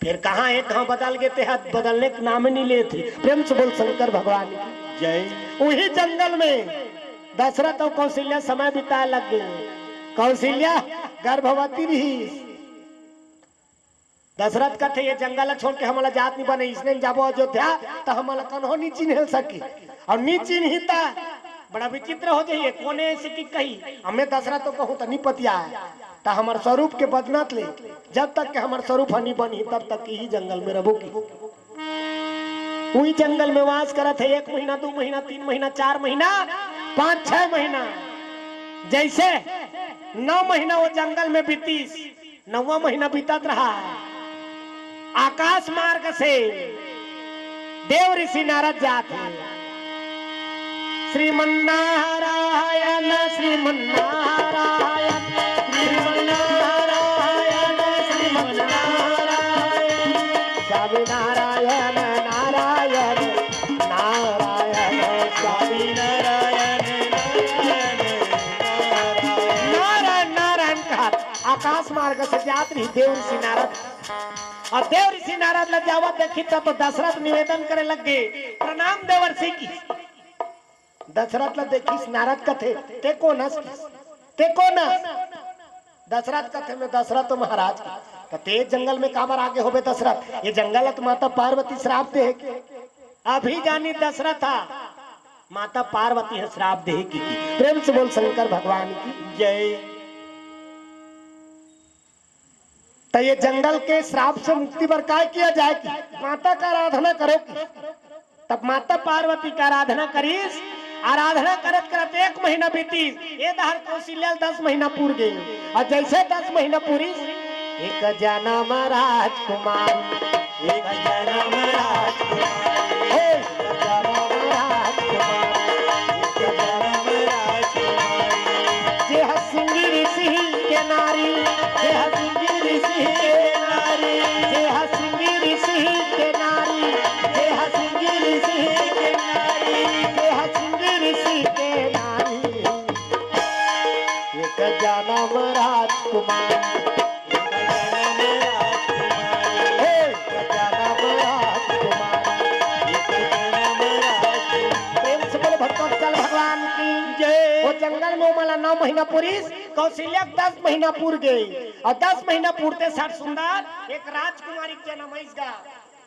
फेर कहां एक घांव बदल गे ते ह बदलने के नाम नहीं लेथे। प्रेम से बोल शंकर भगवान की जय। उही जंगल में दशरथ और कौशल्या समय बिताए लग गे। कौशल्या गर्भवती रहिस। दशरथ कथे, ये जंगल ला छोड़ के हमला जात नहीं बने, इसने जाबो अयोध्या त हमला कन्हो नहीं चिन्हे सकी, और नहीं चिन्ही त बड़ा विचित्र हो जाही। कोने ऐसे की कही, हमें दशरथ तो कहूं त नहीं पतिया है, त हमर स्वरूप के बदनत ले, जब तक के हमर स्वरूप ह नहीं बनही तब तक के ही जंगल में रहबो की। उही जंगल में वास करत है एक महीना, दू महीना, तीन महीना, चार महीना, पांच छह महीना। जैसे नौ महीना वो जंगल में बीतीस, नौवां महीना बीतत रहा। आकाश मार्ग से देव ऋषि नारद जात हे। श्रीमन्नारायण, श्रीमन्नारायण, श्रीमन्नारायण, श्रीमन्नारायण, स्वामी नारायण, नारायण, नारायण, स्वामी नारायण, नारायण, नारायण, नारायण कहत आकाश मार्ग से जात रही देव ऋषि नारद। और देव ऋषि नारद ला जावत देखी त तो दशरथ निवेदन करे लग गे, प्रणाम देवर्षि की। दशरथ ला देखिस नारद कथे, ते कोन हस किस? ते कोन हस? दशरथ कथे, मैं दशरथ तो महाराज की। त ते जंगल में काबर आगे होबे दशरथ? ये जंगल ह त माता पार्वती श्राप दे हे कि। अभी जानी दशरथ हा, माता पार्वती ह श्राप दे हे कि, कि। प्रेम से बोल शंकर भगवान की जय। त ये जंगल के श्राप से मुक्ति बर काय किया जाए कि माता का आराधना करो कि। तब माता पार्वती का आराधना करिस। आराधना करत करत एक महीना बीतिस। ये दहर कौशल्या ल दस महीना पूर गे। और जैसे दस महीना पूरिस, एक जनम राजकुमारी, एक जनम राजकुमारी, हे, एक जनम राजकुमारी, एक जनम राजकुमारी। जे ह सिंह ऋषि के नारी, जे ह सिंह ऋषि के नारी, जे ह सिंह ऋषि के नारी, जे ह सिंह ऋषि के नारी, जे ह सिंह ऋषि के नारी। एक जनम राजकुमारी, एक जनम राजकुमारी, हे, एक जनम राजकुमारी, एक जनम राजकुमारी। प्रेम से बोलो भक्तवत्सल भगवान की जय। वो जंगल में ओमन ला नौ महीना पूरिस, कौशल्या के दस महीना पूर गे, अउ दस महीना पूरते साठ सुंदर एक राजकुमारी के जनम होइस गा।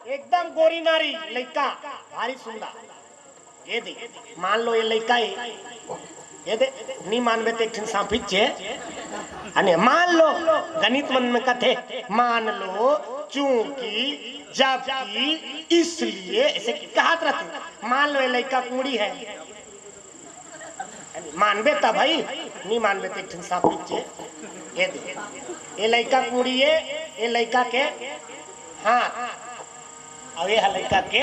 एकदम गोरी नारी लइका, भारी सुंदर। ये दे, मान लो ये लइका हे, ये दे, नी मानबे त एक ठिन सांपिच हे। अने मान लो, गणित मन में कथे, मान लो, चूंकि, जबकि, इसलिए, ऐसे कहत रथे। मान लो ये लइका कुंड़ी हे, मानबे त भाई, नी मानबे त एक ठिन सांपिच हे। ये दे, ये लइका कुंड़ी हे, ये लइका के हाथ, अउ ये ह लइका के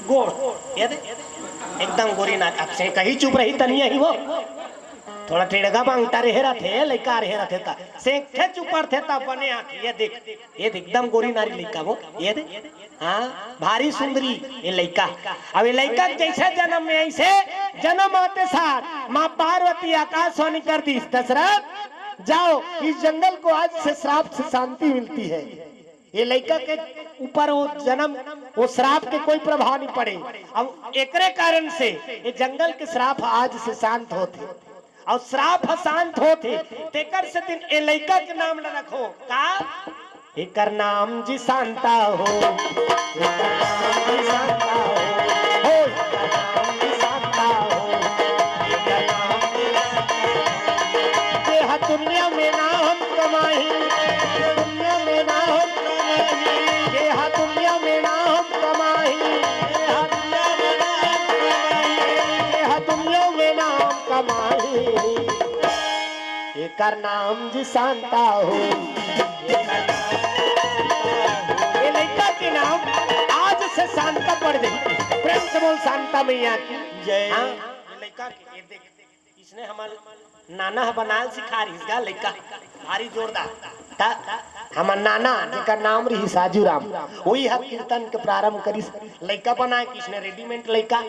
गोड़। ये दे, एकदम गोरी नारी। अब सेंकही चुप रही तनिया ही वो, थोड़ा टेड़गा बांगटा रहे रथे, लइका रहे रथे त सेंकथे चुपरथे त बने आथे। ये देख, ये देख, एकदम गोरी नारी लइका वो। ये दे, हाँ, भारी सुंदरी ये लइका। अब ये लइका के जइसे जनम में अइसे, जनम आते साथ माँ पार्वती आकाशवाणी कर दिस, दशरथ, जाओ, इस जंगल को आज से श्राप से शांति मिलती है। ये लइका के ऊपर वो जनम, वो श्राप के कोई प्रभाव नहीं पड़े। अब एकरे कारण से ये जंगल के श्राप आज से शांत होत हे। अउ श्राप ह शांत होत हे, तेकर सेती ए लइका के नाम ल रखो। का? एकर नाम जी शांता हो, एकर नाम जी शांता हो, हो, एकर नाम जी शांता हो, एकर नाम जी शांता हो। जे ह दुनिया में नाम कमाही, दुनिया में नाम कमाही, जे ह दुनिया में नाम कमाही, जे ह दुनिया में नाम कमाही, जे ह दुनिया में नाम कमाही, एकर नाम जी शांता हो। ये लइका के नाम आज से शांता पड़ जाई। प्रेम से बोल शांता मैया की जय। हाँ, ये लइका के, ये देख, इसने हमर नाना ह बनाल सिखा रहिस गा लइका, भारी जोरदार। त हमर नाना जेकर नाम रहिस आजू राम, वही ह कीर्तन के प्रारंभ करिस। लइका बनाए किसने रेडीमेड लइका,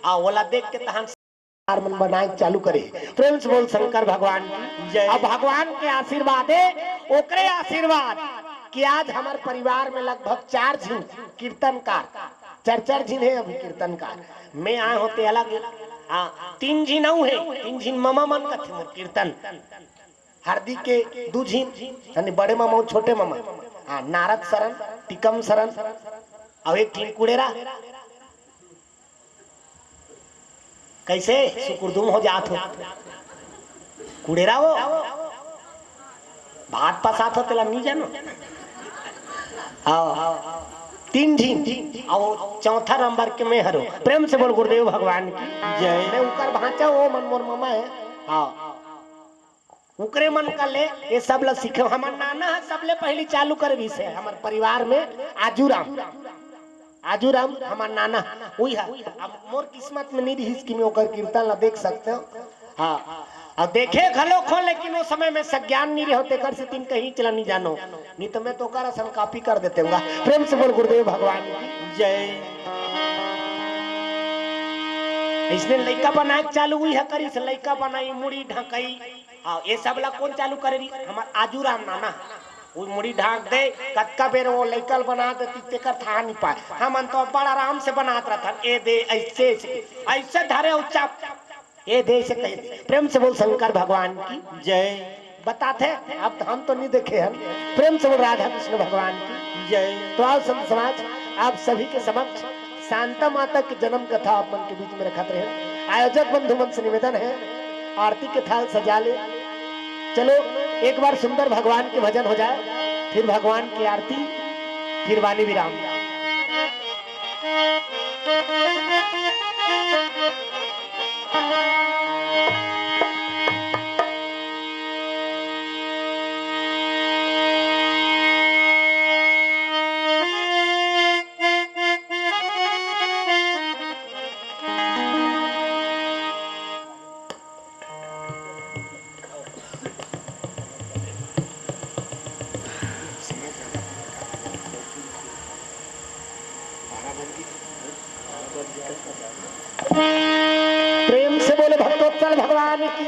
आ ओला देख के तहन सरकार मन बनाए चालू करे। प्रेम से बोल शंकर भगवान की जय। अब भगवान के आशीर्वाद हे, ओकरे आशीर्वाद कि आज हमर परिवार में लगभग चार झिन कीर्तनकार, चार चार झिन हे अभी कीर्तनकार। मैं आए हों ते अलग, हाँ, तीन झिन अउ हे, तीन झिन ममा मन कथे मोर कीर्तन। हरदी के दू झिन, यानी बड़े ममा अउ छोटे ममा। हाँ, नारद सरन, टिकम सरन, अउ एक झिन कुड़ेरा। कइसे सुकुरदुम हो जात हो? कुड़ेरा वो भात पसात हो, तेला नी जानो? हाँ, तीन झिन, अउ चौथा नंबर के मैं हरों। प्रेम से बोल गुरुदेव भगवान की जय। मैं उकर भांचा, वो मन मोर ममा हे। हाँ, उकरे मन कर ले, ये सब ला सीखे। हमर नाना ह सबले पहली चालू करे रहिस हे, हमर परिवार में आजू राम, आजू राम हमर नाना, उही ह। अब मोर किस्मत में नी रहिस कि मैं ओकर कीर्तन ला देख सकतेंव। हाँ, अब देखे घलो खों, लेकिन ओ समय में सज्ञान नी रहे, तेकर सेती कहीं चला नी जानो, नी तो मैं तो ओकर असन कॉपी कर देतेंव गा। प्रेम से बोल गुरुदेव भगवान की जय। इसने लइका बनाए के चालू उही ह करिस, लइका बनाई, मुड़ी ढकई, हाँ, ये सब ला कोन चालू करे रहिस? हमर आजू राम नाना। वो मुड़ी ढांक दे, कतका बेर वो लइका ल बना देतिस, तेकर थाह नी पाए। हमन तो बड़ आराम से बनात रथन। ए दे, अइसे, अइसे, अइसे धरे अउ चाप। ए दे, अइसे कहे। प्रेम से बोल शंकर भगवान की जय। बताथे, अब हम तो नी देखे हन। प्रेम से बोल राधा कृष्ण भगवान की जय। तो आओ संत समाज, आप सभी के समक्ष शांता माता के जन्म कथा आप मन के बीच में रखत रहेन। आयोजक बंधु मन से निवेदन हे, आरती के थाल सजा ले। चलो, एक बार सुंदर भगवान के भजन हो जाए, फिर भगवान की आरती, फिर वाणी विराम। से बोले भक्तोत्सल भगवान की।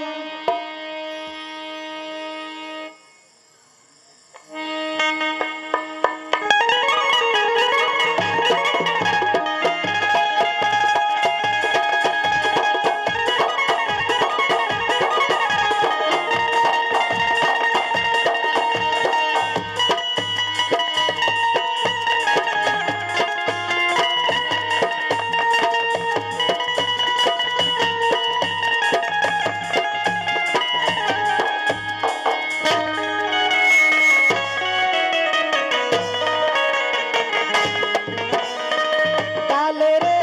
काले रे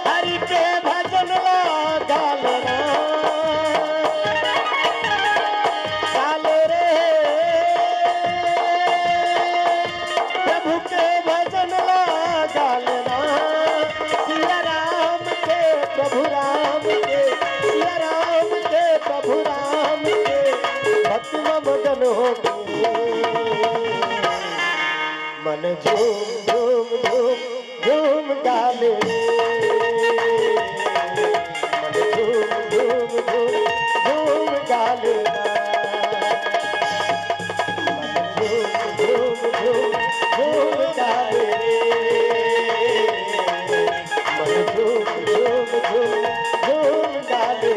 हरि के भजन ला गालना। काले रे प्रभु के भजन ला गालना। सिया राम के, प्रभु राम के, सिया राम के, प्रभु राम के, भक्ति में मगन हो गए। मन झूम झूम झूम झूम गाले। मन झूम झूम झूम झूम गाले। मन झूम झूम झूम झूम गाले। मन झूम झूम झूम झूम गाले।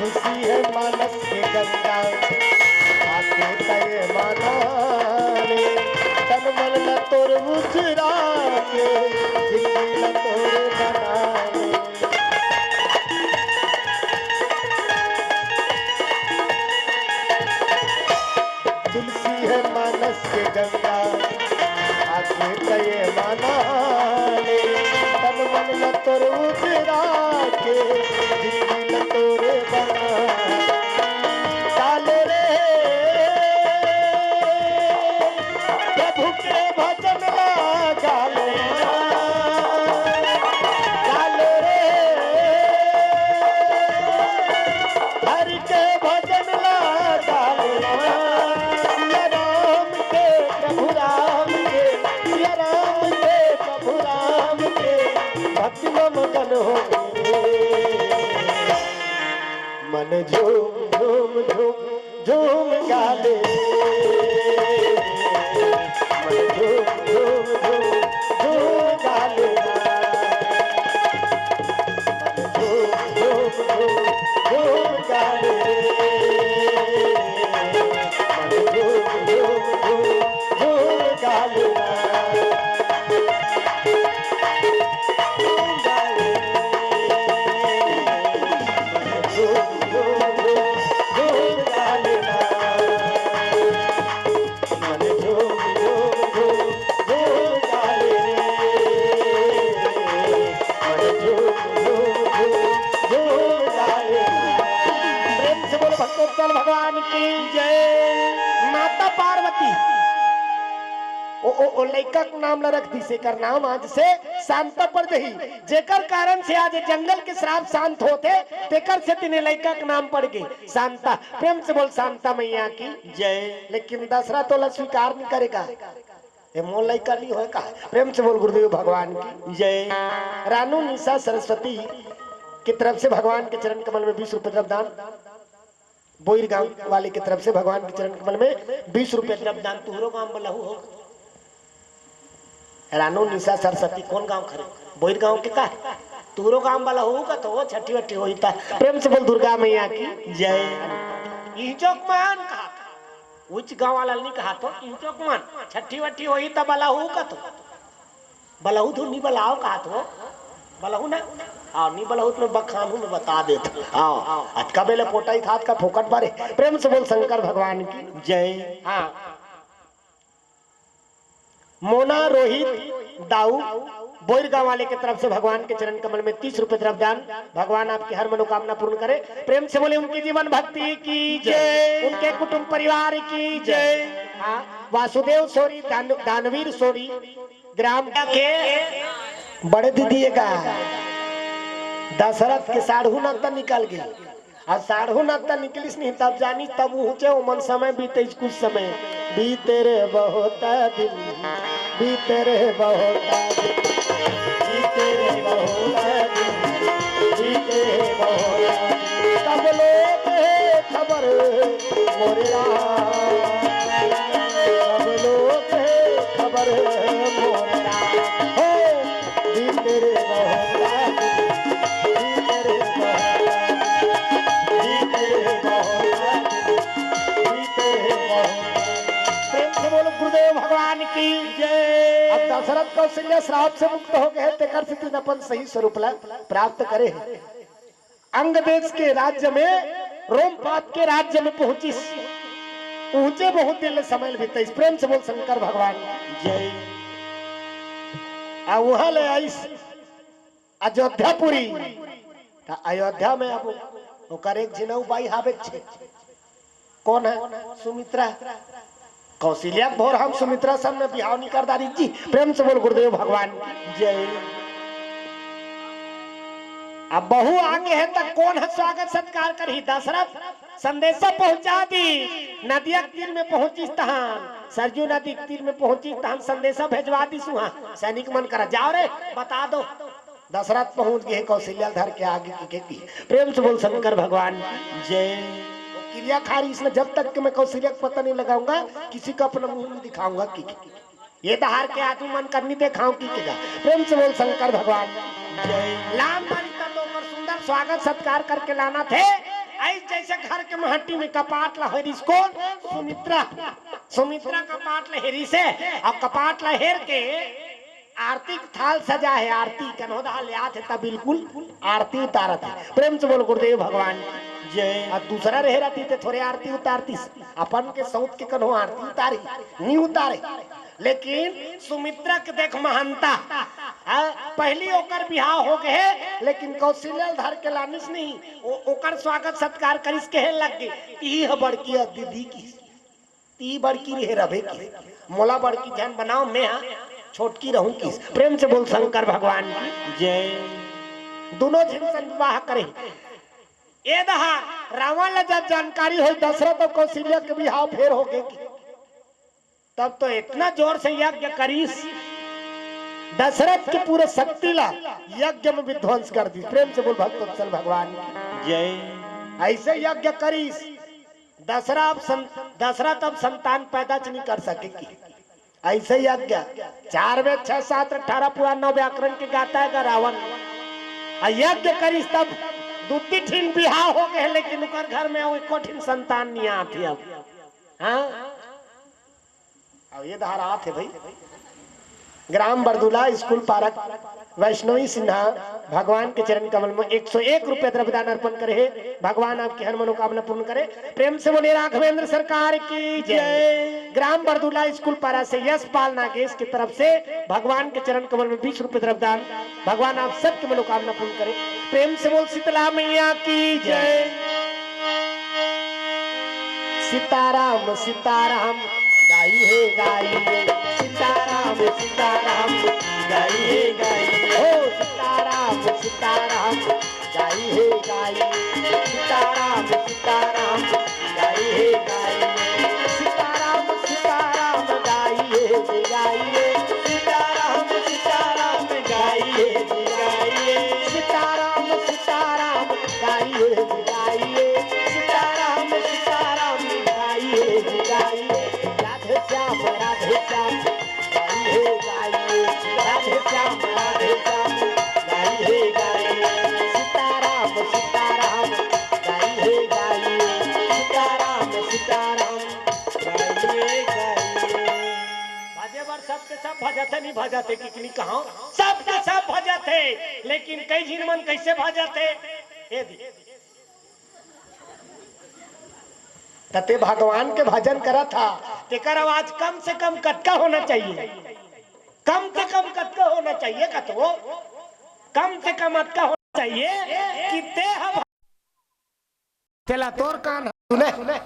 खुशी है मानस के गंगा, आके तय माना ले, तन मन ल तोर उजरा के, जिंदगी ल तोर बना ले। तुलसी है मानस के गंगा, आके तय माना ले, तन मन ल तोर उजरा के, जिंदगी ल तोरे बना। काले रे प्रभु के भजन ला गाले। काले रे हरि के भजन ला गाले। सिया राम के, प्रभु राम के, सिया राम के, प्रभु राम के, भक्ति में मगन हो गए। मन झूम झूम झूम झूम गाले। मन झूम झूम झूम झूम गाले। मन झूम झूम झूम झूम गाले। मन झूम झूम झूम झूम गाले। प्रेम से बोलो भक्तोत्सल भगवान की जय। माता पार्वती ओ, ओ, ओ लइका के नाम ला रख दिस, एकर नाम आज से शांता पड़ जही, जेकर कारण से आज जंगल के श्राप शांत होथे, तेकर से तिने लइका के नाम पड़ गे शांता। प्रेम से बोल शांता मैया की जय। लेकिन दशरथ ओला स्वीकार नहीं करेगा, ये मोर लइका नहीं होय का। प्रेम से बोल गुरुदेव भगवान की जय। रानू निशा सरस्वती की तरफ से भगवान के चरण कमल में बीस रुपए द्रव्य दान। बोईर गांव वाले की तरफ से भगवान के चरण कमल में बीस रुपए द्रव्य दान। तुहरो गांव बलहू हो। रानू निशा सरस्वती कौन गांव खरे? बोईर गांव के का? तुहरो गांव बलहू का तो छठी वठी होई ता। प्रेम से बोल दुर्गा मैया की जय। इंचोक मान कहा था। उच गांव वाला नहीं कहा तो इंचोक मान। छठी वठी होई ता बलहू का तो। बलहुत हूँ, नी बलाव कहा तो बलहू ना। हाँ, नी बलहुत में बखानू में बता देत। हाँ, अतका बेले पोटा ही था, अतका फोकट बारे। प्रेम से बोल शंकर भगवान की। जय। हाँ। मोना रोहित दाऊ बोईर गांव वाले के तरफ से भगवान के चरण कमल में तीस रुपए द्रव्यदान। भगवान आपकी हर मनोकामना पूर्ण करे। प्रेम से बोले उनकी जीवन भक्ति की जय, उनके कुटुंब परिवार की जय। हाँ, वासुदेव सोरी, दान-, दानवीर सोरी, ग्राम के बड़े दीदी का दशरथ के साढ़ू नत्ता निकल गए। अब साढ़ू नत्ता निकलिस नहीं, तब जानी, तब उहुचे ओमन समय बीते, कुछ समय बीते रे बहुत दिन, बीते रे बहुत दिन, बीते रे बहुत दिन, बीते रे बहुत दिन। तब लोग है खबर मोरे राम, तब लोग है खबर मोरे राम। हो, बीते रे बहुत दिन, बीते रे बहुत दिन, बीते रे बहुत दिन, बीते रे बहुत दिन। प्रेम से बोलो गुरुदेव भगवान की जय। अब दशरथ कौशल्या श्राप से मुक्त हो गए, तेकर से तीन अपन सही स्वरूप ला प्राप्त करे हैं। अंग देश के राज्य में, रोम पाप के राज्य में पहुंचिस। पहुंचे बहुत दिन ले समय बीतिस। प्रेम से बोल शंकर भगवान की जय। आ वहां ले आइस अयोध्यापुरी। त अयोध्या में अब ओकर एक झिन अउ बाई हावे छे। कौन है? सुमित्रा। कौशल्या के भोर हम सुमित्रा सामने बिहाव नहीं कर डारी जी। प्रेम से बोल गुरुदेव भगवान की जय। अब बहू आगे है त कौन है स्वागत सत्कार करही? दशरथ संदेशा पहुंचा दी। नदिया के तीर में पहुंचिस तहान, सरजू नदी के तीर में पहुंचिस तहान संदेशा भेजवा दी सुहा सैनिक मन करा, जाओ रे बता दो। दशरथ पहुंच गए कौशल्या धर के आगे की खेती। प्रेम से बोल शंकर भगवान की जय। वो किरिया खा रही इसने, जब तक कि मैं कौशल्या को पता नहीं लगाऊंगा, किसी को अपना मुंह नहीं दिखाऊंगा की। ये दहार के आदमी मन करनी देखाऊं की केगा। प्रेम से बोल शंकर भगवान की जय। लाम बारी तब ओकर सुंदर स्वागत सत्कार करके लाना थे। आई जैसे घर के महट्टी में कपाट ला हेरिस कौन? सुमित्रा। सुमित्रा कपाट ला हेरिस हे, अब कपाट ला हेर के आरती के थाल सजा है, आरती कन्हो दहा ले आत है, तब बिल्कुल आरती उतारत है। प्रेम से बोल गुरुदेव भगवान की जय। अब दूसरा रहे रहती तो थोड़े आरती उतारतीस, अपन के सौत के कन्हो आरती उतारी, नहीं उतारे। लेकिन सुमित्रा के देख महानता, हाँ, पहली ओकर बिहाव हो गए, लेकिन कौशल्या धर के लानिस नहीं, ओ-, ओकर स्वागत सत्कार करिस, कहे लग गए, "ई ह बड़की अ दीदी की, ती बड़की रहे रहे की, मोला बड़की झन बनाओ, मैं हा छोटकी रहूं की।" प्रेम से बोल शंकर भगवान की जय। दोनों झन सन विवाह करे। ए दहा रावण ला जब जानकारी होई दशरथ अउ कौशल्या के बिहाव फेर हो गए की, तब तो इतना जोर से यज्ञ करीस, दशरथ के पूरे शक्ति ला यज्ञ में विध्वंस कर दी। प्रेम से बोल भक्तवत्सल भगवान की जय। ऐसे यज्ञ करीस, दशरथ अब सं-, दशरथ अब संतान पैदा च नहीं कर सके की। ऐसे यज्ञ चार वेद, छह शास्त्र, अठारह पुराण, नौ व्याकरण के गाता है गा रावण। आ यज्ञ करीस तब दुत्ती ठिन बिहाव हो गए, लेकिन उकर घर में वो एको ठिन संतान नहीं आती अब। हाँ, अब ये धारा आत है भाई। ग्राम बरदुला, स्कूल पारक, वैष्णवी सिन्हा भगवान के चरण कमल में एक सौ एक रुपये द्रव्यदान अर्पण करे हे। भगवान आपकी हर मनोकामना पूर्ण करे। प्रेम से बोलिए राघवेंद्र सरकार की जय। ग्राम बरदुला स्कूल पारा से यशपाल नागेश की तरफ से भगवान के चरण कमल में बीस रुपये द्रव्यदान। भगवान आप सबकी मनोकामना पूर्ण करे। प्रेम से बोल शीतला मैया की जय। सीताराम सीताराम गाई हे गाई, सीताराम सीताराम गाई हे गाई, हो सीताराम सीताराम गाई हे गाई, सीताराम सीताराम गाई हे गाई, सीताराम सीताराम गाई हे गाई, सीताराम सीताराम गाई हे गाई, सीताराम सीताराम गाई हे गाई, सीताराम सीताराम गाई हे गाई, राधे श्याम राधे श्याम गाई हे गाई, राधे श्याम राधे श्याम गाई हे गाई, सीताराम सीताराम गाई हे गाई, सीताराम सीताराम गाई हे गाई। बाजे बर सब सबके सब भजत हे, नहीं भजत हे, किकनी कहां सबके सब भजत हे, लेकिन कई झिन मन कैसे भजत हे? ए दी। त ते भगवान के भजन करत हा, तेकर आवाज कम से कम कतका होना चाहिए? कम से कम कतका होना चाहिए? कतको कम से कम अतका होना चाहिए कि ते ह तेला तोर कान ह सुने।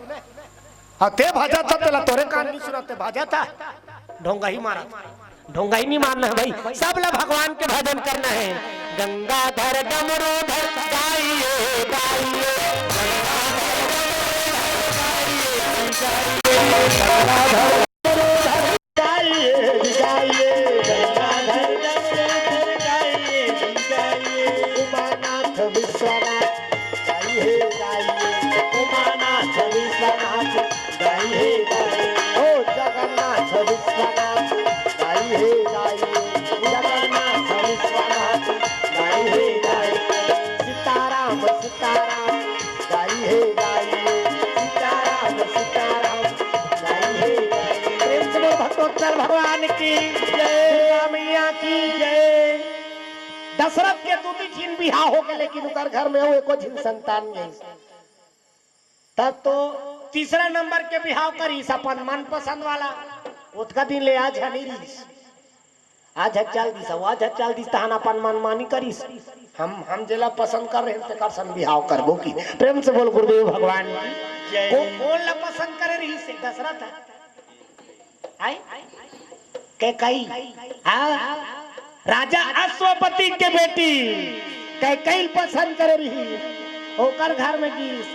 अउ ते भजत हा, तेला तोरे कान नहीं सुनत, ते भजत हा। ढोंगा ही मारत। ढोंगा ही नहीं मारना है भाई, सब ला भगवान के भजन करना है। गंगाधर डमरूधर गाइए, गाइए। गंगाधर डमरूधर गाइए, गाइए। गंगाधर डमरूधर गाइए, गाइए। उमानाथ विश्वनाथ गाइए, गाइए। उमानाथ विश्वनाथ गाइए, गाइए। ओ जगन्नाथ विश्वनाथ गाइए, गाइए। जगन्नाथ विश्वनाथ गाइए, गाइए। सीताराम, सीताराम गाइए, गाइए। सीताराम, सीताराम गाइए, गाइए। प्रेम से बोल भक्तोत्तर भगवान की जय, दुर्गा मैया की जय। दशरथ के दू झिन बिहाव होगे, लेकिन ओकर घर में वो एको झिन संतान नहीं। तब तो तीसरा नंबर के बिहाव करिस अपन मनपसंद वाला। ओतका दिन ले आज ह नहीं रिहिस, आज ह चल दिस, अउ आज ह चल दिस, तहन अपन मनमानी करिस। हम, हम जेला पसंद कर रहे हैं, तेकर संग बिहाव करबो कि। प्रेम से बोल गुरुदेव भगवान की जय। को-, कोन ला पसंद करे रहिस हे? दशरथ ह। आय? कैकई। हाँ? राजा अश्वपति के बेटी कैकई पसंद करे रहिस, ओकर घर में गिस।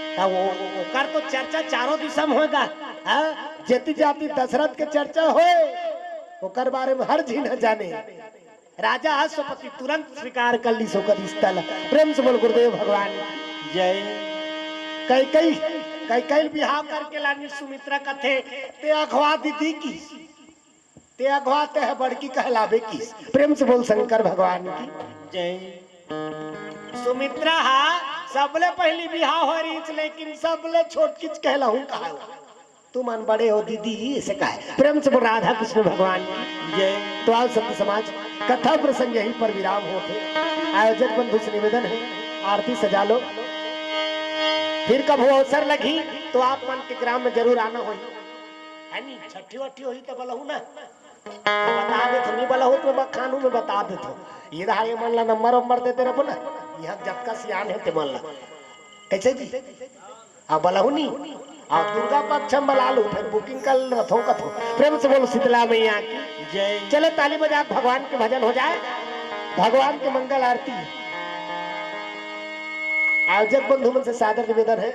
त वो, ओकर तो चर्चा चारों दिशा में होगा। हाँ? जेती जाती दशरथ के चर्चा होय, ओकर बारे में हर झिन ह जाने। राजा अश्वपति तुरंत स्वीकार कर लिस ओकर रिश्ता ला। प्रेम से बोल गुरुदेव भगवान की जय। कैकई, कैकई बिहाव करके लानिस। सुमित्रा कथे, ते अघवा दीदी की, ते अघवा, ते ह बड़की कहलाबे की। प्रेम से बोल शंकर भगवान की जय। सुमित्रा हा सबले पहली बिहाव हो रहिस, लेकिन सबले छोटकिच कहलाहूं कहाय। तुमन बड़े हो दीदी, इसे कहे। प्रेम से बोल राधा कृष्ण भगवान की जय। तो आओ संत समाज, कथा प्रसंग यहीं पर विराम होथे। आयोजक बंधु से निवेदन है, आरती सजा लो, फिर कभू अवसर लगही तो आप मन के ग्राम में जरूर आना होही, है नी? छट्ठी वट्ठी होही तो बलहू ना, बता देथों, नहीं बलहू तो मैं खानू में बता देथों। ये रहा, ये मन ला नंबर वंबर देते रहो ना, यहाँ जतका सियान है ते मन ला। कैसे जी? अब बलहू नी, अब दुर्गा पक्ष में बला लू, फिर booking कर रथों कथों। प्रेम से बोलो शीतला मैया की जय। चलो ताली बजा के भगवान के भजन हो जाए, भगवान के मंगल आरती। आयोजक बंधु मन से सादर निवेदन है,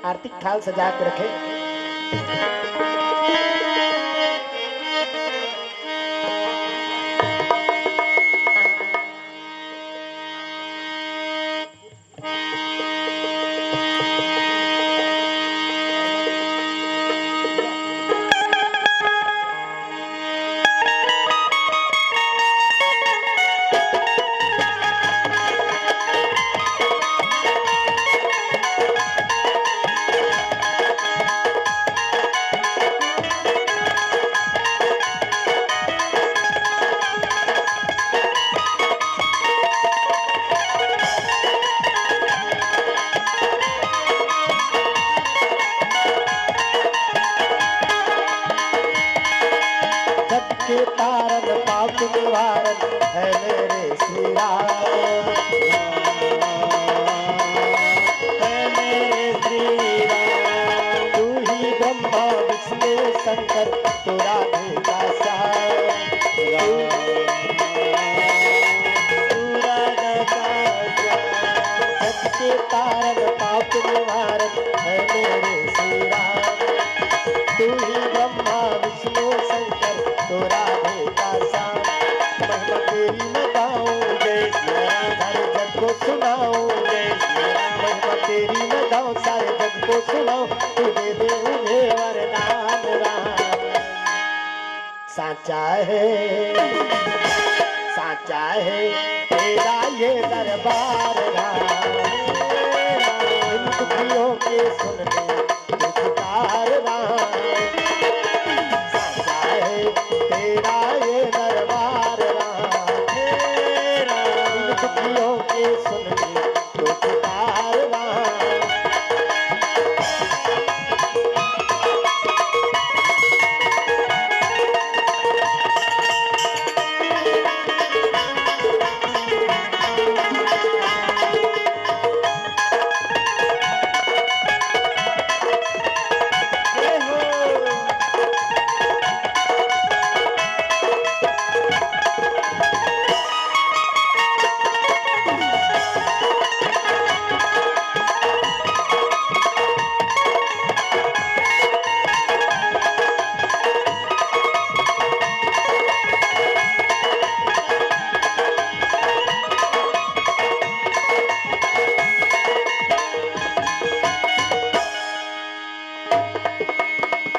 आरती थाल सजा के रखे। जग के तारन पाप निवारन है मेरे श्री राम, है मेरे श्री राम। तू ही ब्रह्मा विष्णु शंकर, तू राधे का श्याम। तू राधा का श्याम। जग के तारन पाप निवारन है मेरे श्री राम। तू ही ब्रह्मा विष्णु शंकर, तू राधे का श्याम। महिमा तेरी मैं गाऊं जय सिया राम, सारे जग को सुनाऊं जय सिया राम। महिमा तेरी मैं गाऊं, सारे जग को सुनाऊं, तू दे दे मुझे वरदान राम। सांचा है, सांचा है तेरा ये दरबार राम, इन दुखियों के सुन ले तू पुकार राम। सांचा है तेरा तेरा ये दरबार राम, हे राम। इन दुखियों के सुन ले तू पुकार राम।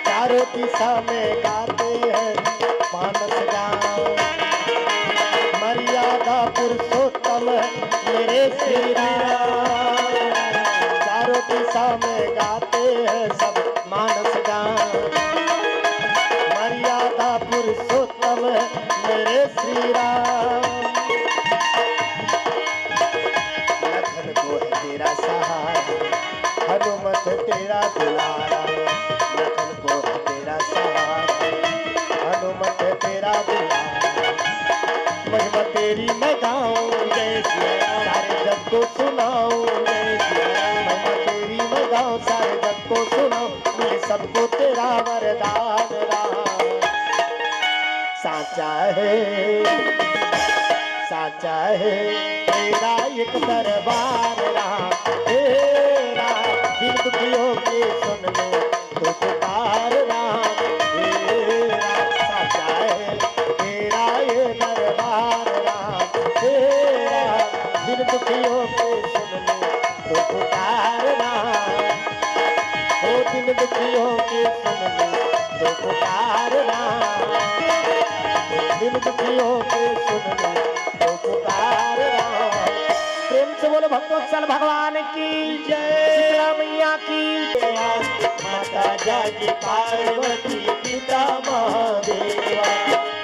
चारों दिशा में गाते हैं मानस गाँव, मर्यादा पुरुषोत्तम है मेरे श्री राम। चारों दिशा में गाते हैं सब मानस गाँव, मर्यादा पुरुषोत्तम है मेरे श्री राम। लखन को है तेरा सहारा, हनुमत तेरा दुलारा। लखन को है तेरा सहारा, हनुमत तेरा दुलारा। महिमा तेरी मैं गाऊं जय सिया राम, सारे जग को सुनाऊं जय सिया राम। महिमा तेरी मैं गाऊं, सारे जग को सुनाऊं, मिले सबको तेरा वरदान राम। साचा है, साचा है तेरा एक दरबार राम, हे राम। दिन दुखियों के सुन ले तू पुकार राम, हे राम। साचा है तेरा ये दरबार राम, हे राम। दिन दुखियों के सुन ले तू पुकार राम, ओ दिन दुखियों के सुन ले तू पुकार राम, दिन दुखियों के सुन ले तू पुकार राम। प्रेम से बोलो भक्तवत्सल भगवान की जय, शीतला मैया की जय। माता जागी पार्वती पिता महादेवा।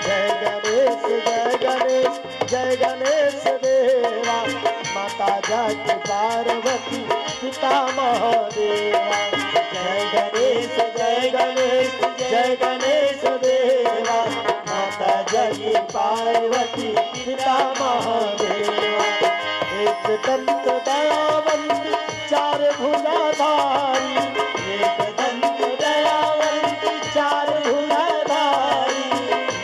जय गणेश, जय गणेश, जय गणेश देवा। माता जागी पार्वती पिता महादेवा। जय गणेश, जय गणेश, जय गणेश देवा। माता जागी पार्वती पिता महादेवा। एक दंत दयावंत चार भुजाधारी, एक दंत दयावंत चार भुजाधारी।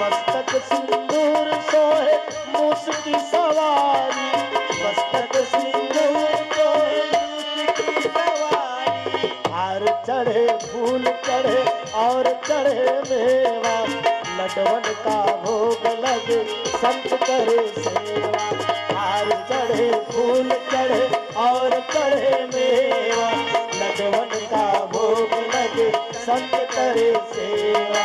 मस्तक सिंदूर सोहे मूस की सवारी, मस्तक सिंदूर सोहे मूस की सवारी। हार चढ़े फूल चढ़े और चढ़े मेवा, लडवन का भोग लगे संत करे सेवा। हार चढ़े फूल चढ़े और चढ़े मेवा, लडवन का भोग लगे संत करे सेवा।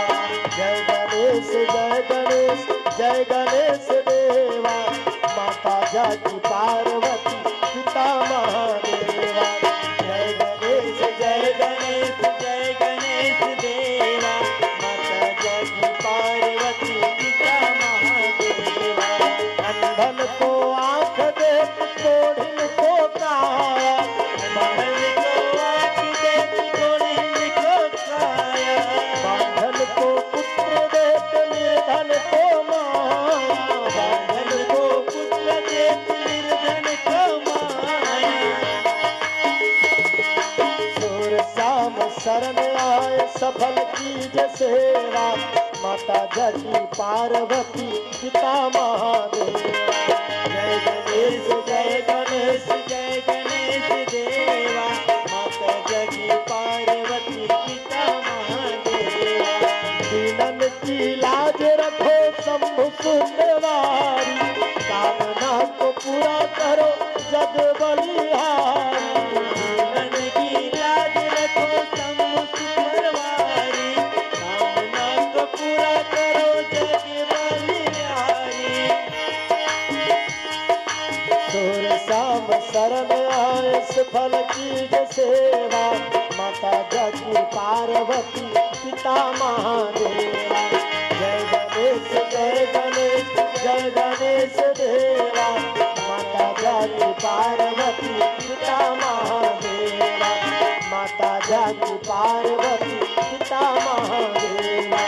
जय गणेश, जय गणेश, जय गणेश देवा। माता जाकी पार्वती पिता महादेवा। जय गणेश, जय गणेश, जय गणेश देवा। माता जाकी पार्वती पिता महादेवा। अंधन को आंख दे, कोढ़िन को काया। अंधन को आंख दे, कोढ़िन को काया। बांझन को पुत्र दे, निर्धन को माया। बांझन को पुत्र दे, निर्धन को माया। सूर श्याम शरण आए, सफल कीजे सेवा। माता जाकी पार्वती पिता महादेवा। जय गणेश, जय गणेश, जय गणेश देवा। माता जाकी पार्वती पिता महादेवा। दीनन की लाज रखो शंभु सुंदरवारी। कामना को पूरा करो जग बलिहारी। दीनन की लाज रखो शंभु सुंदरवारी। कामना को पूरा करो जग बलिहारी। सूर श्याम शरण आए, सफल कीजे सेवा। माता जाकी पार्वती पिता महादेवा। जय गणेश, जय गणेश, जय गणेश देवा। माता जाकी पार्वती पिता महादेवा। माता जाकी पार्वती पिता महादेवा।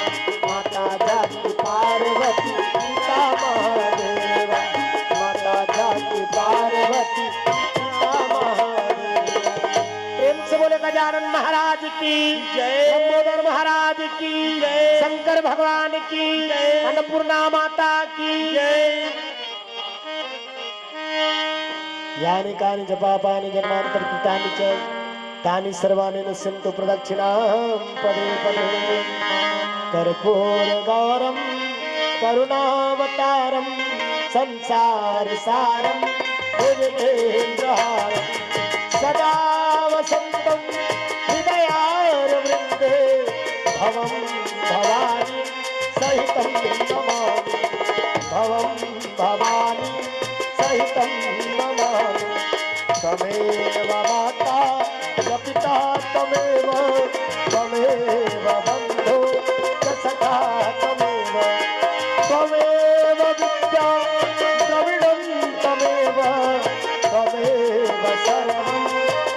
माता जाकी पार्वती पिता महादेवा। माता जाकी पार्वती पिता महादेवा। प्रेम से बोले गजानन महाराज की जय। लंबोदर महाराज की जय। शंकर भगवान की जय। अन्नपूर्णा माता की जय। यानि कानि च पापानि जन्मान्तरकृतानि च, तानि सर्वाणि नश्यन्तु प्रदक्षिणां पदे पदे। कर्पूरगौरं करुणावतारं संसारसारं भुजगेन्द्रहारं सदा वसन्तं हृदयारविन्दे भवं भवानी सहितं नमामि। भवं भवानी सहितं नमामि। त्वमेव माता च पिता त्वमेव, त्वमेव बन्धु च सखा त्वमेव, त्वमेव विद्या द्रविणं त्वमेव, त्वमेव शरणं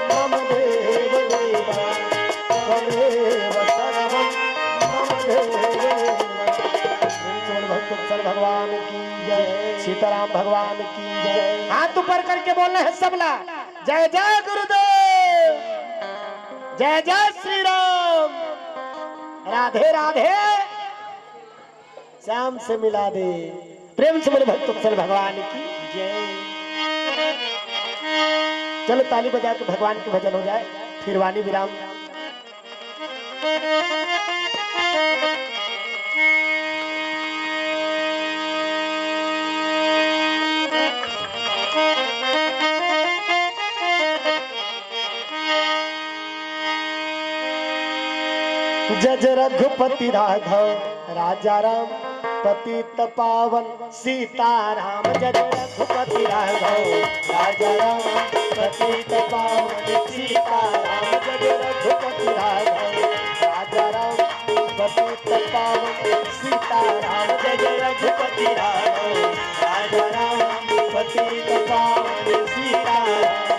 मम देव देव, त्वमेव शरणं मम देव देव। प्रेम से बोल भक्तवत्सल भगवान की जय, सीताराम भगवान की जय। हाथ ऊपर करके बोलना है सबला, जय जय गुरुदेव, जय जय श्री राम, राधे राधे, श्याम से मिला दे। प्रेम से बोले भक्तवत्सल भगवान की जय। चलो ताली बजा के भगवान के भजन हो जाए, फिर वाणी विराम। जय जय रघुपति राघव राजा राम पतित पावन सीताराम। जय जय रघुपति राघव राजा राम पतित पावन सीताराम। जय जय रघुपति राघव राजा राम पतित पावन सीताराम। जय जय रघुपति राघव राजा राम पतित पावन सीताराम।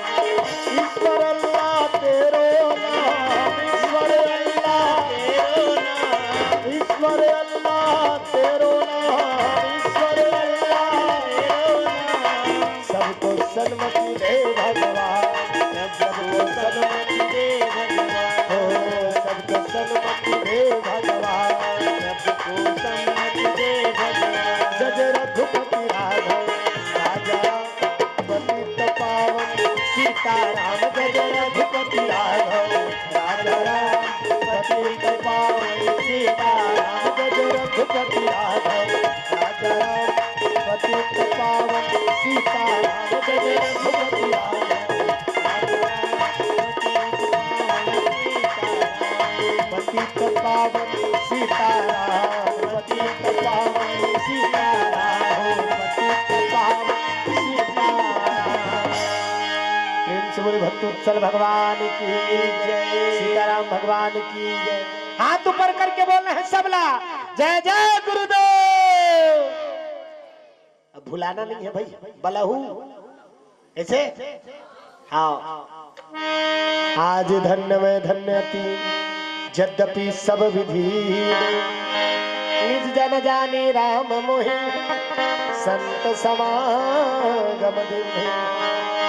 ईश्वर अल्लाह तेरो नाम, ईश्वर अल्लाह तेरो नाम, ईश्वर अल्लाह तेरो नाम, ईश्वर अल्लाह तेरो नाम। सबको सन्मति दे भगवान, सबको सन्मति दे भगवान। हो, सबको सन्मति दे भगवान, सबको सन्मति दे भगवान। जय जय रघुपति राघव राजा पतित पावन सीताराम। जय जय रघुपति राघव राजा राम पतित पावन सीताराम। जय जय रघुपति राघव राजा राम पतित पावन सीताराम। जय जय रघुपति राघव राजा राम पतित पावन सीताराम। पतित पावन सीताराम, पतित पावन सीताराम, पतित पावन सीताराम। प्रेम से बोले भक्तवत्सल भगवान की जय, सीताराम भगवान की जय। हाथ ऊपर करके बोलना है सबला, जय जय गुरुदेव। अब भुलाना नहीं है भाई, बलहू। ऐसे? हाँ। आज धन्य मैं धन्य अति, यद्यपि सब विधि। निज जन जाने राम मोहि, संत समागम दीन्हि।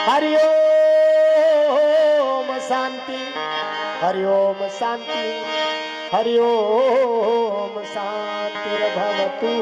हरि ओम शांति, हरि ओम शांति, हरि ओम शांतिर्भवतु।